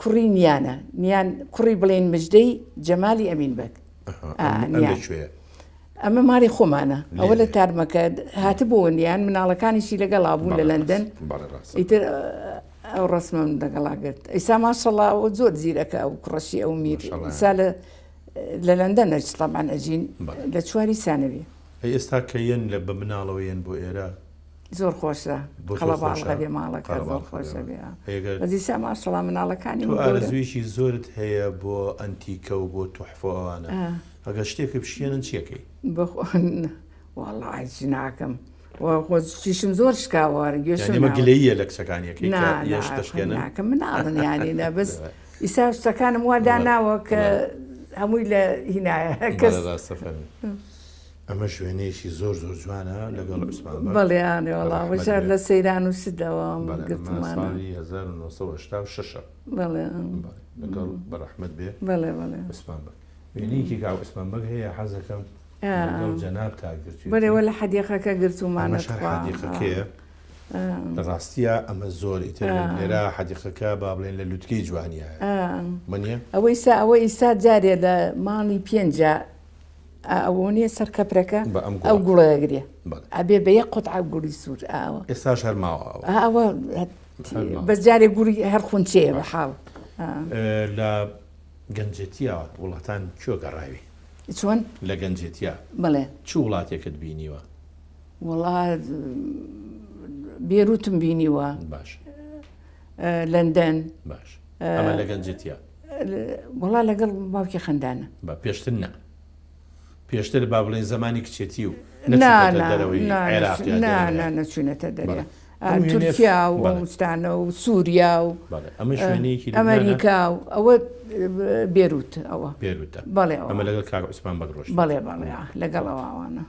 کوڕی نیانە نیان کوڕی بڵێن مژدەی جەمالی ئەمین بەگ. ئەم لە کوێیە؟ ئەمە ماڵی خۆمانە ئەوە لە تارمەکە هاتبوون یان مناڵەکانیشی لەگەڵا بوون لە لەندەن ئیتر ئەو ڕسمم لەگەڵا گرت ئیسا ماشەڵا ئەوە زۆر زیرەکە ئەو کوڕەشی ئەو میر ئیسا لە لە لەندەن ئەچ تەبعەن ئەژین لە چواری سانەوی. ئەی ئێستا کە یەن لە بە مناڵەوە یەن بۆ ئێرە؟ زۆر خۆشە قەڵەباڵغە بێ ماڵەکە زۆر خۆشە بێ بەس ئیسا ماشەڵا مناڵەکانی تۆ ئارەزوویەکی زۆرت هەیە بۆ ئەنتیکە و بۆ توحفە و ئەوانە ئەگەر شتێکت بشکێنن چی ئەکەی؟ وەڵا هیچ ناکەم خۆشیشم زۆر شکاوە گوێشم ئەمە گلەییە لە کچەکانیەکەی کە یەش دەشکێنن ناکەم مناڵن یانی نە بەس ئیسا شتەکانم وا داناوە کە هەمووی لە هینایە کەس ئەمە شوێنەیەکی زۆر زۆر جوانە لەگەڵ عوسمان بەگ. بەڵێ ئانێ وەڵا وەشار لە سەیران و شتەوە گرتومانە. ساڵی 1986 بەڵێ لەگەڵ بەڕەحمەت بێ بەڵێ بەڵێ عوسمان بەگ. وێنەیەکی کاک عوسمان بەگ هەیە حەزەکەم لەگەڵ جەنابتا گرتوویەتی. بەڵێ وە لە حەدیقەکە گرتوومانە ئەمەش هەر حەدیقەکەیە. لە ڕاستیا ئەمە زۆر ئیتر لێرە حەدیقەکە با بڵێن لە لوتکەی جوانیایە. وەنیە؟ ئەوە ئیسا ئەوە ئیسا جارێ لە ماڵی پێنجا ئەوە نیە سەر کەپرەکە ئەو گوڵە ئەگرێ ئەبێ بە یەک قوتعە گوڵی سوور ئاوە ئێستاش هەر ماوە ئەوە بەس جارێ گوڵی هەر خونچەیە بە حاڵ. لە گەنجێتیا وڵاتان کوێ گەڕاوی؟ چۆن؟ لە گەنجێتیا بەڵێ چ وڵاتێکت بینیوە؟ وڵا بێروتم بینیوە باش لەندەن باش ئەمە لە گەنجێتیا وەڵا لەگەڵ باوکی خەندانە بە پێشتر نا پێشتر با بڵێن زمانی کچێتی و نەچوونەتە دەرەوەی عێراق یا دەرەوەی نا نەچوونەتە دەرێ تورکیا و ئەو شتانە و سووریا و ئەمە شوێنێکی ئەمریکا و ئەوە بێروت ئەوە بێروتە بەڵێ ئەمە لەگەڵ کاک عوسمان بەگ ڕۆشت بەڵێ بەڵێ لەگەڵ ئەوانە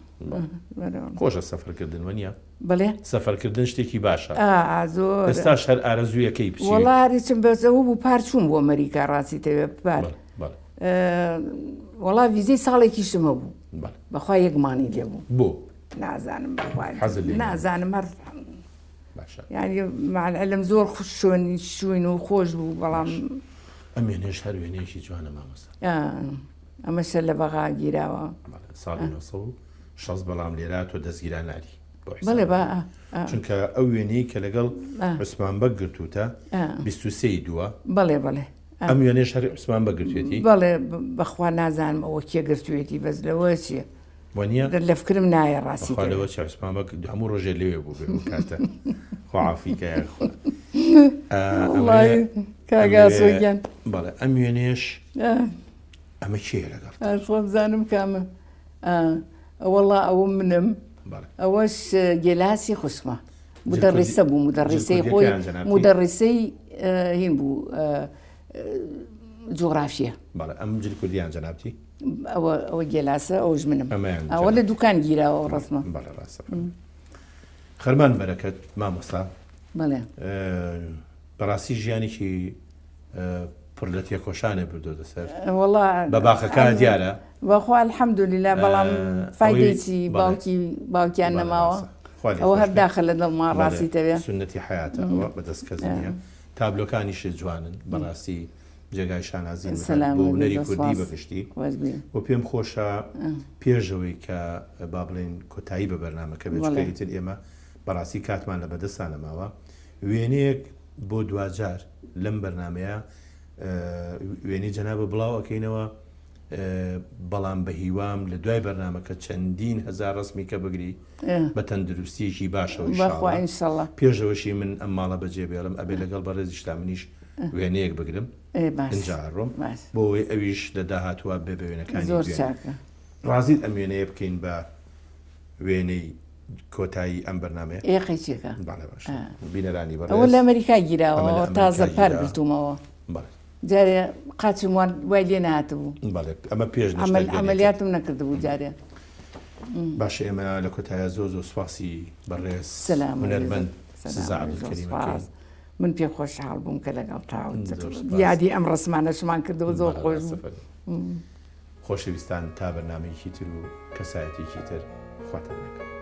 خۆشە سەفەرکردن وەنیە؟ بەڵێ سەفەرکردن شتێکی باشە ئا زۆر ئێستاش هەر ئارەزوویەکەی بچی وەڵا هەرچم بەس ئەوە بوو پار چووم بۆ ئەمریکا ڕاستی تەوێ پار وەڵا ویزەی ساڵێکیشم هەبوو بەخوا یەک مانگی لێ بوو بۆ نازانم بەخوا نازانم هەر باشە یعنی مع العلم زۆر خوش شوێنی شوین و خۆش بوو بەڵام ئەم وێنەیەش هەر وێنەیەکی جوانە مامۆستا ئەمەشە لە بەغا گیراوە ساڵی 960 بەڵام لێرە تۆ دەستگیران ناری بەڵێ با چونکە ئەو وێنەی کە لەگەڵ عوسمان بەگ گرتووتە 23 دووە بەڵێ بەڵێ ئەم وێنەیەش هەر عوسمان بەگ گرتوێتی؟ بەڵێ بەخوا نازانم ئەوە کێ گرتوێتی بەس لەوە چیە وەنیە؟ لە فکرم نایە ڕاستی بەخوا لەوە چیە عوسمان بەگ هەموو ڕۆژێ لەوێ بوو بێ ئەو کاتە خوا عافی کە یاخوا وەڵای کاک ئاسۆ گیان بەڵێ ئەم وێنەیەش ئەمە کێیە لەگەڵ خۆم زانم کامە وەڵا ئەوە منم ئەوەش گێلاسی خوشکمە مدەڕیسە بوو مدەڕیسەی خۆی مدەڕیسەی هین بوو جوغرافیە بەڵێ ئەم جل کوردیان جەنابتی ئەوە ئەوە گێلاسە ئەوش منم ئەوە لە دوکان گیراوە ڕسمە بەڵێ ڕاستە خەرمان بەرەکەت مامۆستا بەڵێ بەڕاستی ژیانێکی پڕ لە تێکۆشانێ بردۆتە سەر وەڵا بە باخەکان دیارە بەخوا الحمدللە بەڵام فایدەی چی باوکی باوکیان نەماوە ئەوە هەر داخە لە دڵما ڕاستی تەوێ سنەتی حیاتە ئەوە بەدەست کەس نییە تابلۆکانیشت جوانن بەڕاستی جێگای شانازین بۆ هونەری کوردی بەگشتی و پێم خۆشە پێشەوەی کە با بڵێن کۆتایی بە بەرنامەکە بێت چونکە ئیتر ئێمە بەڕاستی کاتمان لە بەدەستان نەماوە وێنەیەک بۆ دواجار لەم بەرنامەیە وێنەی جەنابە بڵاو ئەکەینەوە بەڵام بە هیوام لە دوای بەرنامەکە چەندین هەزار ڕسمی کە بگری بە تەندروستیەکی باشەوە ئینشاڵڵا پێشەوەشی من ئەم ماڵە بەجێ بێڵم ئەبێ لەگەڵ بەڕێزیشتا منیش وێنەیەک بگرم ئینجا ئەڕۆم بۆ ئەوەی ئەویش لە داهاتووە بێ بە وێنەکانی زۆر چاکە ڕازیت ئەم وێنەیە بکەین بە وێنەی کۆتایی ئەم بەرنامەیە؟ ئێ قەیچێکە. بەڵێ باشە. بینەرانی بەڕێز. ئەوە لە ئەمەریکا گیراوە تازە پار گرتوومەوە. بەڵێ. جارێ قاچم وان وای لێ نەهاتبوو. بەڵێ ئەمە پێش نەشتەرگەریەکە. عەمەلیاتم نەکردبوو جارێ. باشە ئێمە لە کۆتاییا زۆر زۆر سوپاسی بەڕێز هونەرمەند سزا عەبدولکەریم ئەکەین. من پێ خۆشحاڵ بووم کە لەگەڵ تاو یادی ئەم ڕەسمانەشمان کردەوە زۆر خۆش بوو. خۆشەویستان تا بەرنامەیەکی تر و کەسایەتیەکی تر خواتان لەگەڵ.